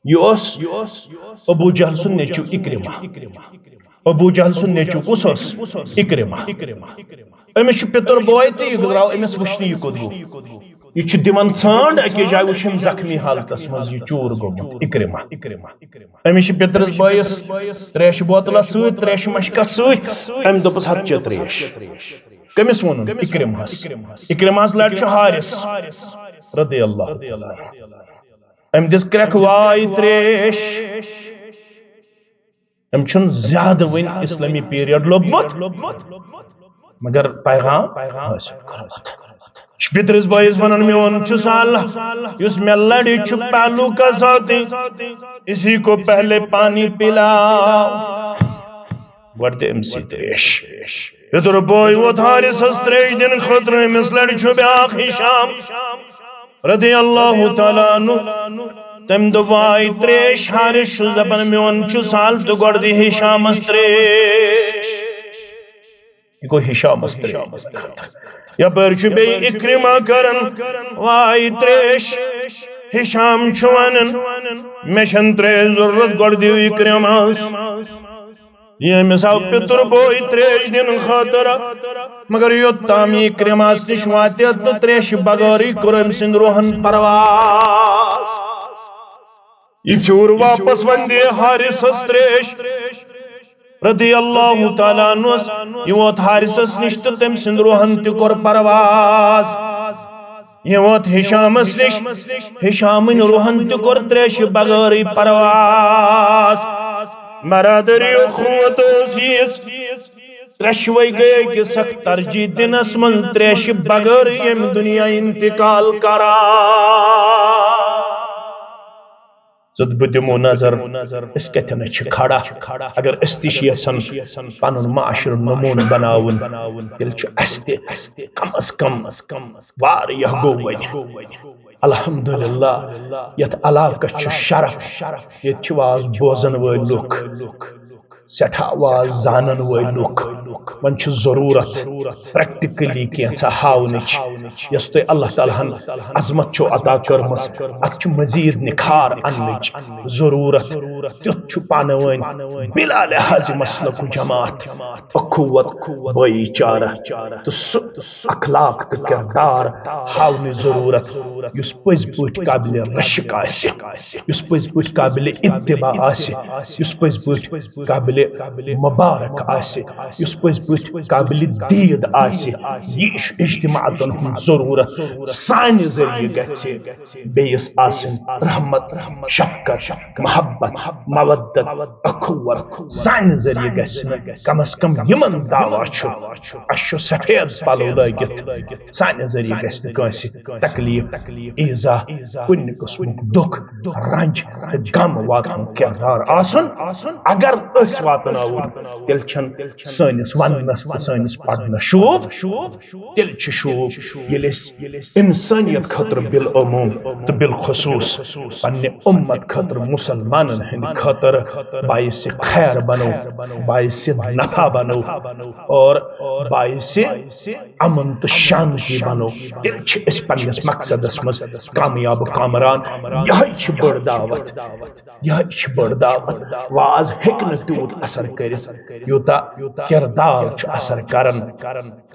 یہِ اوس ابو جہل سُنٛد نیٚچو اکرمہ۔ ابو جہل سُنٛد نیٚچو کُس اوس؟ اکرمہ۔ أمِس چھُ پِتُر بوے تہٕ یہِ درٛاو أمِس وٕچھنہِ، یہِ کوٚت گوٚو؟ یہِ چھُ دِوان ژھانٛڈ، أکِس جایہِ وٕچھ أمۍ زخمی حالتس منٛز یہِ چوٗر گوٚمُت اکرمہ۔ أمِس چھِ پِترِس بٲیِس ترٛیشہِ بوتلہ سۭتۍ، ترٛیشہِ مشکس سۭتۍ۔ أمۍ دوٚپُس، "ہتہٕ چےٚ ترٛیش۔" کٔمِس ووٚنُن؟ اکرمہس۔ اکرمہس لرِ چھُ حارث رضی اللہ تعالیٰ عنہ۔ أمۍ دِژ کرٛٮ۪کھ، "واے ترٛیش۔" أمۍ چھُنہٕ زیادٕ وٕنہِ اسلٲمی پیریڈ لوٚبمُت، مگر پیغام حٲصِل کوٚرمُت۔ پِترِس بٲیِس وَنُن، "میون چھُ سال، یُس مےٚ لَڑِ چھُ پہلو کا ساتھی، اسی کو پہلے پانی پلاؤ۔" گۄڈٕ دِ أمۍ سٕے ترٛیش۔ پِتُر بوے ووت حارثس ترٛیش دِنہٕ خٲطرٕ، أمِس لَڑِ چھُ بیٛاکھ ہشام رضی اللہ تعالیٰ عنہ۔ تٔمۍ دوٚپ، "واے ترٛیش، حارث چھُس دَپان میون چھُ سال تہٕ گۄڈٕ دِ ہشامس ترٛیش۔" یہِ گوٚو ہشامس ترٛیش۔ یپٲرۍ چھُ بیٚیہِ اکرمہ کران، "واے ترٛیش۔" ہشام چھُ ونان، "مےٚ چھَنہٕ ترٛیش ضروٗرت، گۄڈٕ دِیِو اکرمہس۔" ییٚمِس آو پِتُر بوے ترٛیش دِنہٕ خٲطرٕ، مگر یوٚت تام یہِ اکرمہس نِش واتہِ تہٕ ترٛیشہِ بغٲرٕے کوٚر أمۍ سٕنٛدِ روحن پرواز۔ یہِ پھیوٗر واپس، وۄنۍ دِ حارثس ترٛیش رضی اللہ تعالیٰ عنہس۔ یہِ ووت حارثس نِش تہٕ تٔمۍ سٕنٛدِ روحن تہِ کوٚر پرواز۔ یہِ ووت ہشامس نِش، ہشامٕنۍ روحن تہِ کوٚر ترٛیشہِ بغٲرٕے پرواز۔ برادری اخوت ٲس یِژھ، ترٛیشوے گٔے أکِس اکھ ترجیح دِنس منٛز، ترٛیشہِ بغٲرٕے ییٚمہِ دُنیا انتقال کران۔ ژٕ تہٕ بہٕ دِمو نظر، أسۍ کتٮ۪ن چھِ کھڑا۔ اگر أسۍ تہِ چھِ یژھان پنُن معاشرٕ نموٗنہٕ بناوُن، تیٚلہِ چھُ اَسہِ تہِ کم از کم واریاہ گوٚو وۄنۍ۔ الحمدللہ، یتھ علاقس چھُ شرف، ییٚتہِ چھِ واز بوزن وٲلۍ لُکھ، سٮ۪ٹھاہ واز زانن وٲلۍ لُکھ۔ وۄنۍ چھِ ضروٗرت پریکٹیکلی کینٛژھا ہاونٕچ، یۄس تۄہہِ اللہ تعالیٰ ہن عظمت چھو عطا کٔرمٕژ، اتھ چھُ مزید نکھار اننٕچ ضروٗرت۔ تیُتھ چھُ پانہٕ وٲنۍ بلا لحاظ مسلک و جماعت، اخوت، بھائی چارہ تہٕ سُہ اخلاق تہٕ کردار ہاونٕچ ضروٗرت، یُس پٔزۍ پٲٹھۍ قابلِ رشک آسہِ، یُس پٔزۍ پٲٹھۍ قابلِ اتباع آسہِ، یُس پٔزۍ پٲٹھۍ قابلِ مبارک آسہِ، یُس پٔزۍ پٲٹھۍ قابلِ دید آسہِ۔ یہِ چھُ اجتماعاتن ہُنٛد ضروٗرت۔ سانہِ ذٔریعہٕ گژھِ بیٚیِس آسٕنۍ رحمت، شفقت، محبت، مودت، اخوت۔ سانہِ ذٔریعہٕ گژھِ نہٕ، کم از کم یِمن دعویٰ چھُ، اَسہِ چھُ سفید پلو لٲگِتھ، سانہِ ذٔریعہٕ گژھِ نہٕ کٲنٛسہِ تکلیف، ایزا، کُنہِ قٕسمُک دُکھ، رنج تہٕ غم واتنُک کردار آسُن۔ اگر أسۍ واتناوو، تیٚلہِ چھَنہٕ سٲنِس وننس تہٕ سٲنِس پرنس شوٗب۔ تیٚلہِ چھُ شوٗب، ییٚلہِ أسۍ انسانیت خٲطرٕ بالعموم تہٕ بالخصوص پننہِ امت خٲطرٕ، مسلمانن ہٕنٛدِ خٲطرٕ باعث خیر بنو، باعث نفع بنو اور باعث امن تہٕ شانتی بنو۔ تیٚلہِ چھِ أسۍ پننِس مقصدس منٛز کامیاب و کامران۔ یہے چھِ بٔڑ دعوت، یہے چھِ بٔڑ دعوت۔ واز ہیٚکہِ نہٕ تیوٗت اثر کٔرِتھ، یوٗتاہ کردار چھُ اثر کران۔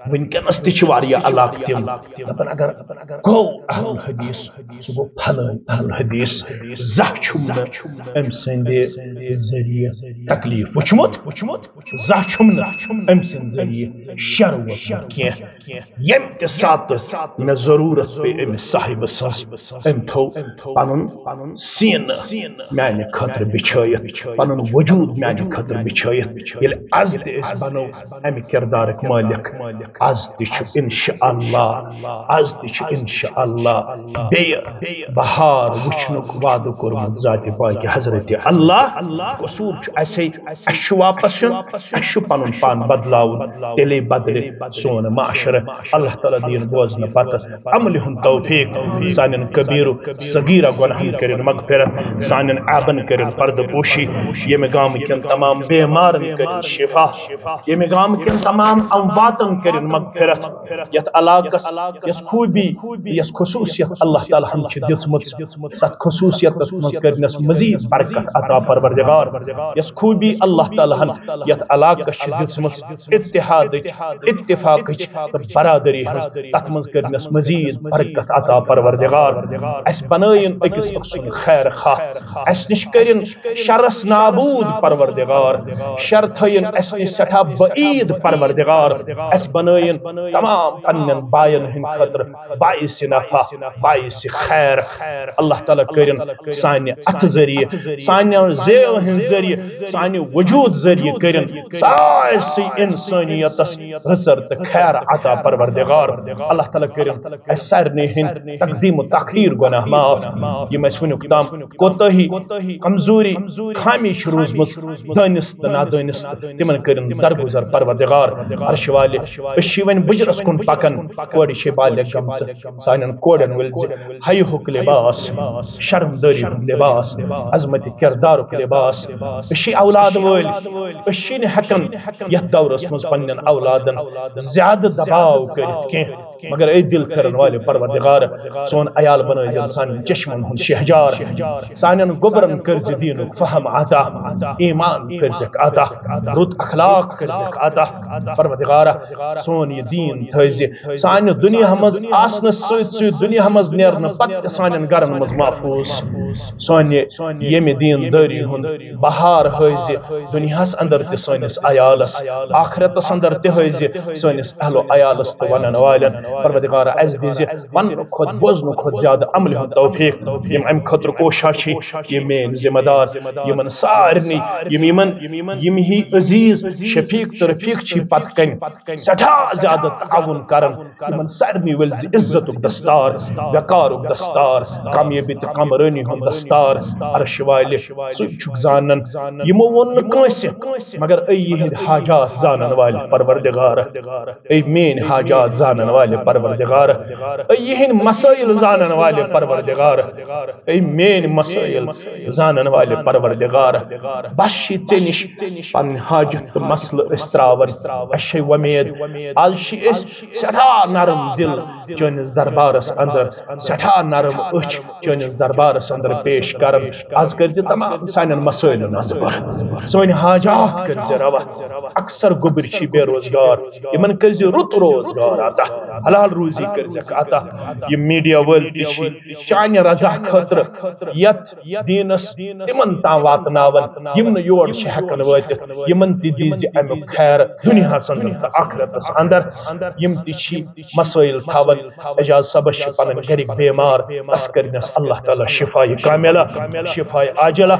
وٕنکیٚنس تہِ چھِ واریاہ علاقہٕ تِم دپان، اگر گوٚو اہل حدیث، سُہ گوٚو پھلٲنۍ اہل حدیث، زانٛہہ چھُم نہٕ أمۍ سٕنٛدِ ذٔریعہٕ تکلیف وٕچھمُت، زانٛہہ چھُم نہٕ أمۍ سٕنٛدِ ذٔریعہٕ شر ووتمُت کینٛہہ۔ ییٚمہِ تہِ ساتہٕ مےٚ ضروٗرت پیٚیہِ أمِس صاحبہٕ سٕنٛز، أمۍ تھوٚو پنُن سینہٕ میانہِ خٲطرٕ بِچھٲیِتھ، پنُن وجود میانہِ خٲطرٕ بِچھٲیِتھ۔ ییٚلہِ از تہِ أسۍ بنو امہِ کردارٕکۍ مٲلِک، از تہِ چھُ انشاءاللہ، از تہِ چھُ انشاءاللہ بیٚیہِ بہار وٕچھنُک وعدٕ کوٚرمُت ذاتِ پاکہِ حضرتِ اللہ۔ قصوٗر چھُ اسے، اسہِ چھُ واپس یُن، اسہِ چھُ پنُن پان بدلاوُن، تیٚلے بدلہِ سون معاشرٕ۔ اللہ تعالیٰ دِیِن بوزنہٕ پتہٕ عملہِ ہُنٛد توفیق۔ سانٮ۪ن کبیٖر و صغیٖرہ گۄناہن کٔرِن مغفرت، سانٮ۪ن عیبن کٔرِن پردٕ پوشی، ییٚمہِ گامہٕ کٮ۪ن تمام بیمارن کٔرِن شفا، ییٚمہِ گامہٕ کٮ۪ن تمام امواتن کٔرِن مغفرت۔ یتھ علاقس یۄس خوٗبی، یۄس خصوٗصیت اللہ تعالیٰ ہن چھِ دِژمٕژ، تتھ خصوٗصیتس منٛز کٔرنس مزید برکت عطا پروردگار۔ یۄس خوٗبی اللہ تعالیٰ ہن یتھ علاقس چھِ دِژمٕژ، اتحادٕچ، اتفاقٕچ تہٕ برادری ہٕنٛز، تتھ منٛز کٔرنس مزید برکت عطا پروردگار۔ اسہِ بنٲیِن أکِس أکۍ سُنٛد خیر خواہ، اسہِ نِش کٔرِن شرس نابود پروردگار، شر تھٲیِن اسہِ نِش سٮ۪ٹھاہ بعید پروردگار، اسہِ بنٲیِن تمام پننٮ۪ن باین ہٕنٛدِ خٲطرٕ باعث نفع، باعث خیر۔ اللہ تعالیٰ کٔرِن سانہِ اتھٕ ذٔریعہٕ، سانٮ۪ن زیو ہٕنٛدِ ذٔریعہٕ، سانہِ وجود ذٔریعہٕ کٔرِن سارسٕے انسٲنیتس رٕژر تہٕ خیر عطا پروردگار۔ اللہ تعالیٰ کٔرِن اسہِ سارنٕے ہٕنٛدۍ تقدیم و تاخیر گناہ معاف، یِم اسہِ وٕنیُک تام کوتاہی، کمزوری، خامی چھِ روٗزمٕژ، دٲنِس تہٕ نادٲنِس تہٕ تِمن کٔرِن درگُزر پروردگار عرشہِ والہِ۔ أسۍ چھِ وۄنۍ بُجرس کُن پکان، کورِ چھے بالغ گٔمژٕ، سانٮ۪ن کورٮ۪ن ؤلۍ زِ حیہُک لباس، شرمدٲری ہُنٛد لباس، عظمت کردارُک لباس۔ أسۍ چھِ اولاد وٲلۍ، أسۍ چھِنہٕ ہٮ۪کان یتھ دورس منٛز پننٮ۪ن اولادن زیادٕ دباو کٔرِتھ کینٛہہ۔ مگر اے دل پھرن والہِ پروردگار، سون عیال بنٲوزٮ۪ن سانٮ۪ن چشمن ہُنٛد شہجار، سانٮ۪ن گوبرن کٔرزِ دینُک فہم عطا، ایمان کٔرزٮ۪کھ عطا، رُت اخلاق کٔرزٮ۪کھ عطا۔ پروردگارا، سون یہِ دین تھٲوزِ سانہِ دُنیا منٛز آسنس سۭتۍ سۭتۍ دُنیا منٛز نیرنہٕ پتہٕ تہِ سانٮ۪ن گرن منٛز محفوظ۔ سونہِ ییٚمہِ دیندٲری ہُنٛد بہار ہٲوزِ دُنیاہس اندر تہِ سٲنِس عیالس، آخرتس اندر تہِ ہٲوزِ سٲنِس اہل و عیالس تہٕ ونن والٮ۪ن۔ پروردگارا، اسہِ دیزِ وننہٕ کھۄتہٕ بوزنہٕ کھۄتہٕ زیادٕ عملہِ ہُنٛد توفیق۔ یِم امہِ خٲطرٕ کوشاں چھِ، یِم میٲنۍ ذمہ دار، یِمن سارنٕے، یِم یِمن، یِم ہی عزیز شفیق تہٕ رفیق چھِ پتہٕ کنہِ سٮ۪ٹھاہ زیادٕ تعاوُن کران، یِمن سارنٕے ؤلۍ زِ عزتُک دستار، وقارُک دستار، کامیٲبی تہٕ کامرٲنی ہُنٛد دستار عرشہِ والہِ۔ سُے چھُکھ زانان۔ یِمو ووٚن نہٕ کٲنٛسہِ، مگر اے یِہنٛدۍ حاجات زانن والہِ پروردگار، اے میٲنۍ حاجات زانن والہِ پروردگار، اے یِہنٛدۍ مسٲیل زانن والہِ پروردگار، اے میٲنۍ مسٲیل زانن والہِ پروردگار، بس چھِ ژےٚ نِش پنٕنۍ حاجت تہٕ مسلہٕ أسۍ تراوان۔ اسہِ چھے وۄمید، از چھِ أسۍ سٮ۪ٹھاہ نرم دل چٲنِس دربارس اندر، سٮ۪ٹھاہ نرم أچھ چٲنِس دربارس اندر پیش کران۔ از کٔرزِ تمام سانٮ۪ن مسٲیلن ہٕنٛز بٔر، سٲنۍ حاجات کٔرزِ روا۔ اکثر گوٚبرۍ چھِ بے روزگار، یِمن کٔرزِ رُت روزگار عطا، حلال روزی کٔرزٮ۪کھ عطا۔ یِم میڈیا وٲلۍ تہِ چھِ چانہِ رضا خٲطرٕ یتھ دینس تِمن تام واتناون، یِم نہٕ یور چھِ ہٮ۪کان وٲتِتھ، یِمن تہِ دیٖزِ امیُک خیر دُنیاہس اندر تہٕ آخرتس اندر۔ یِم تہِ چھِ مسٲیل تھاوان۔ اعجاز صٲبس چھِ پنٕنۍ گرِکۍ بیمار، تس کٔرنس اللہ تعالیٰ شفایہِ کاملہ، شفایہِ عاجلہ۔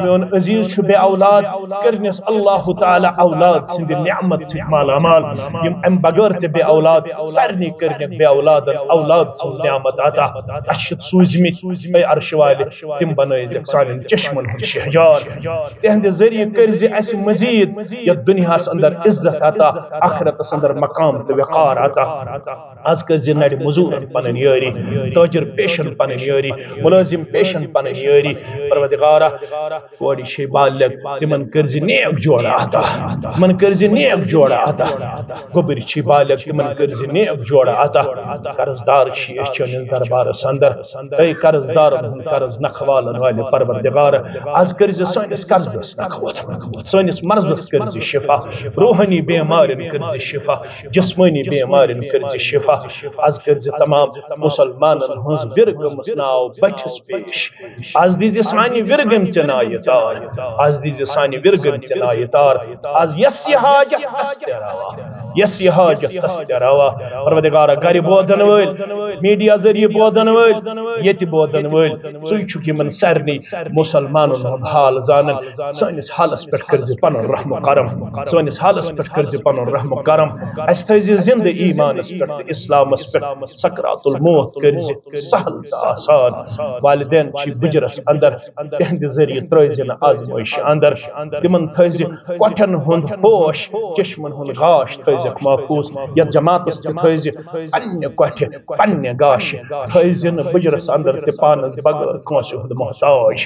میون عزیز چھُ بے اولاد، کٔرنس اللہ تعالیٰ اولاد سٕنٛدِ نعمت سۭتۍ مالا مال۔ یِم امہِ بغٲر تہِ بے اولاد، سارنٕے کٔرنکھ بے اولادن اولاد سٕنٛز نعمت عطا۔ اسہِ چھِ سوٗزمٕتۍ، اے عرشہِ والہِ، تِم بنٲیزٮ۪کھ سانٮ۪ن چشمن ہُنٛد شہجار۔ تِہنٛدِ ذٔریعہٕ کٔرزِ اسہِ مزید یتھ دُنیاہس اندر عزت عطا، آخرتس اندر مقام تہٕ وقار عطا۔ از کٔرزِ نرِ مزورن پنٕنۍ یٲری، تاجر پیشن پنٕنۍ یٲری، ملٲزم پیشن پنٕنۍ یٲری۔ پروردگارا، کورِ چھے بالغ، تِمن کٔرزِ نیک جوڑا عطا، تِمن کٔرزِ نیک جوڑا عطا۔ گوٚبرۍ چھِ بالغ، تِمن کٔرزِ نیک جوڑا عطا۔ قرض دار چھِ أسۍ چٲنِس دربارس اندر، اے قرض دارن ہُنٛد قرض نکھٕ والن والہِ پروردگار، از کٔرزِ سٲنِس قرضس نکھٕ وۄتھ، سٲنِس مرضس کٔرزِ شفا، روحٲنی بیمارٮ۪ن کٔرزِ شفا، جسمٲنی بیمارٮ۪ن کٔرزِ شفا۔ از کٔرزِ تمام مسلمانن ہٕنٛز وِرٕ گٔمٕژ ناو بٔٹھِس پیش۔ از دیزِ سانہِ وِرٕ گٔمژِ نایہِ تار۔ از دیزِ سانہِ وِرٕ گٔمژِ نایہِ تار۔ از یس یہِ حاجت تس تہِ روا۔ یس یہِ حاجت تس تہِ روا۔ پروردگارا، گرِ بوزن وٲلۍ، میڈیا ذٔریعہٕ بوزن وٲلۍ، ییٚتہِ بوزن وٲلۍ، ژٕے چھُکھ یِمن سارنٕے مسلمانن ہُنٛد حال زانان۔ سٲنِس حالس پٮ۪ٹھ کٔرزِ پنُن رحم و کرم۔ سٲنِس حالس پٮ۪ٹھ کٔرزِ پنُن رحم و کرم۔ اسہِ تھٲیزِ زندٕ ایمانس پٮ۪ٹھ تہٕ اسلامس پٮ۪ٹھ۔ سکرات الموت کٔرزِ سہل تہٕ آسان۔ والدین چھِ بُجرس اندر، تِہنٛدِ ذٔریعہٕ ترٲوزِ نہٕ آزمٲیشہِ اندر۔ تِمن تھٲوزِ کۄٹھٮ۪ن ہُنٛد ہوش، چشمن ہُنٛد گاش تھٲوزٮ۪کھ محفوظ۔ یتھ جماعتس تہِ تھٲوزِ پننہِ کۄٹھِ، پننہِ گاشہِ تھٲوزِ نہٕ بُجرس اندر تہِ پانس بغٲر کٲنٛسہِ ہُنٛد محتاج۔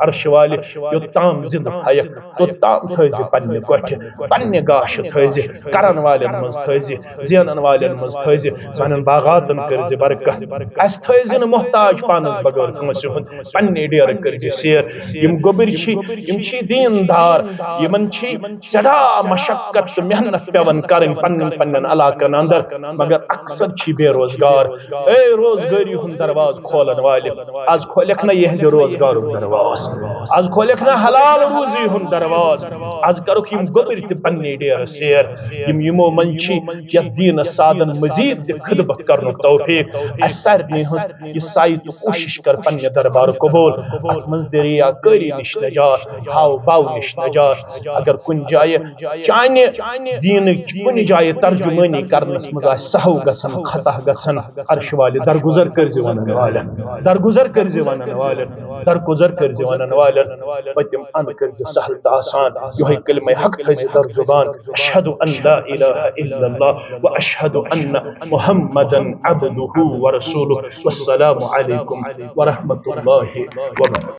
عرشہِ والہِ، یوٚت تام زِندٕ تھایکھ، توٚت تام تھٲوزِ پننہِ کۄٹھِ، پننہِ گاشہِ تھٲوزِ، کرن والٮ۪ن منٛز تھٲوزِ، زینن والٮ۪ن منٛز تھٲوزِ، سانٮ۪ن باغاتن کٔرزِ برکت۔ اسہِ تھٲوزِ نہٕ محتاج پانس بغٲر کٲنٛسہِ ہُنٛد، پننہِ ڈیرٕ کٔرزِ سیر۔ یِم گوٚبٕرۍ چھِ، یِم چھِ دیٖندار، یِمن چھِ سٮ۪ٹھاہ مشقت تہٕ محنت پٮ۪وان کرٕنۍ پننٮ۪ن پننٮ۪ن علاقن اندر، مگر اکثر چھِ بے روزگار۔ اے روزگٲری ہُنٛد دروازٕ کھولن والہِ، از کھولکھ نہ یِہنٛدِ روزگارُک دروازٕ، از کھولکھ نہ حلال روزی ہُنٛد دروازٕ، از کرُکھ یِم گوٚبٕرۍ تہِ پننہِ ڈیرٕ سیر۔ یِم یِمو منٛز چھِ، یتھ دیٖنس سادن مزید تہِ خدمت کرنُک توفیق۔ اسہِ سارنٕے ہٕنٛز یہِ سعی تہٕ کوٗشش کر پننہِ دربار قبول۔ اتھ منٛز دِ ریاکٲری نِش نجات، ہاو باو نِش نجات۔ اگر کُنہِ جایہِ چانہِ دیٖنٕچ کُنہِ جایہِ ترجمٲنی کرنس منٛز آسہِ سہو گژھان، خطا گژھان، عرشہِ والہِ درگُزر کٔرزِ ونن والٮ۪ن، درگُزر کٔرزِ ونن والٮ۪ن، درگُزر کٔرزِ ونن والٮ۪ن۔ پٔتِم ان کٔرزِ سہل تہٕ آسان۔ یِہوٚے کلمہ حق تھٲوزِ در زبان، اشہد ان لا الہ الا اللہ و اشہد ان محمدا عبدہ و رسولہ۔ والسلام علیکم ورحمۃ اللہ وبرکاتہ۔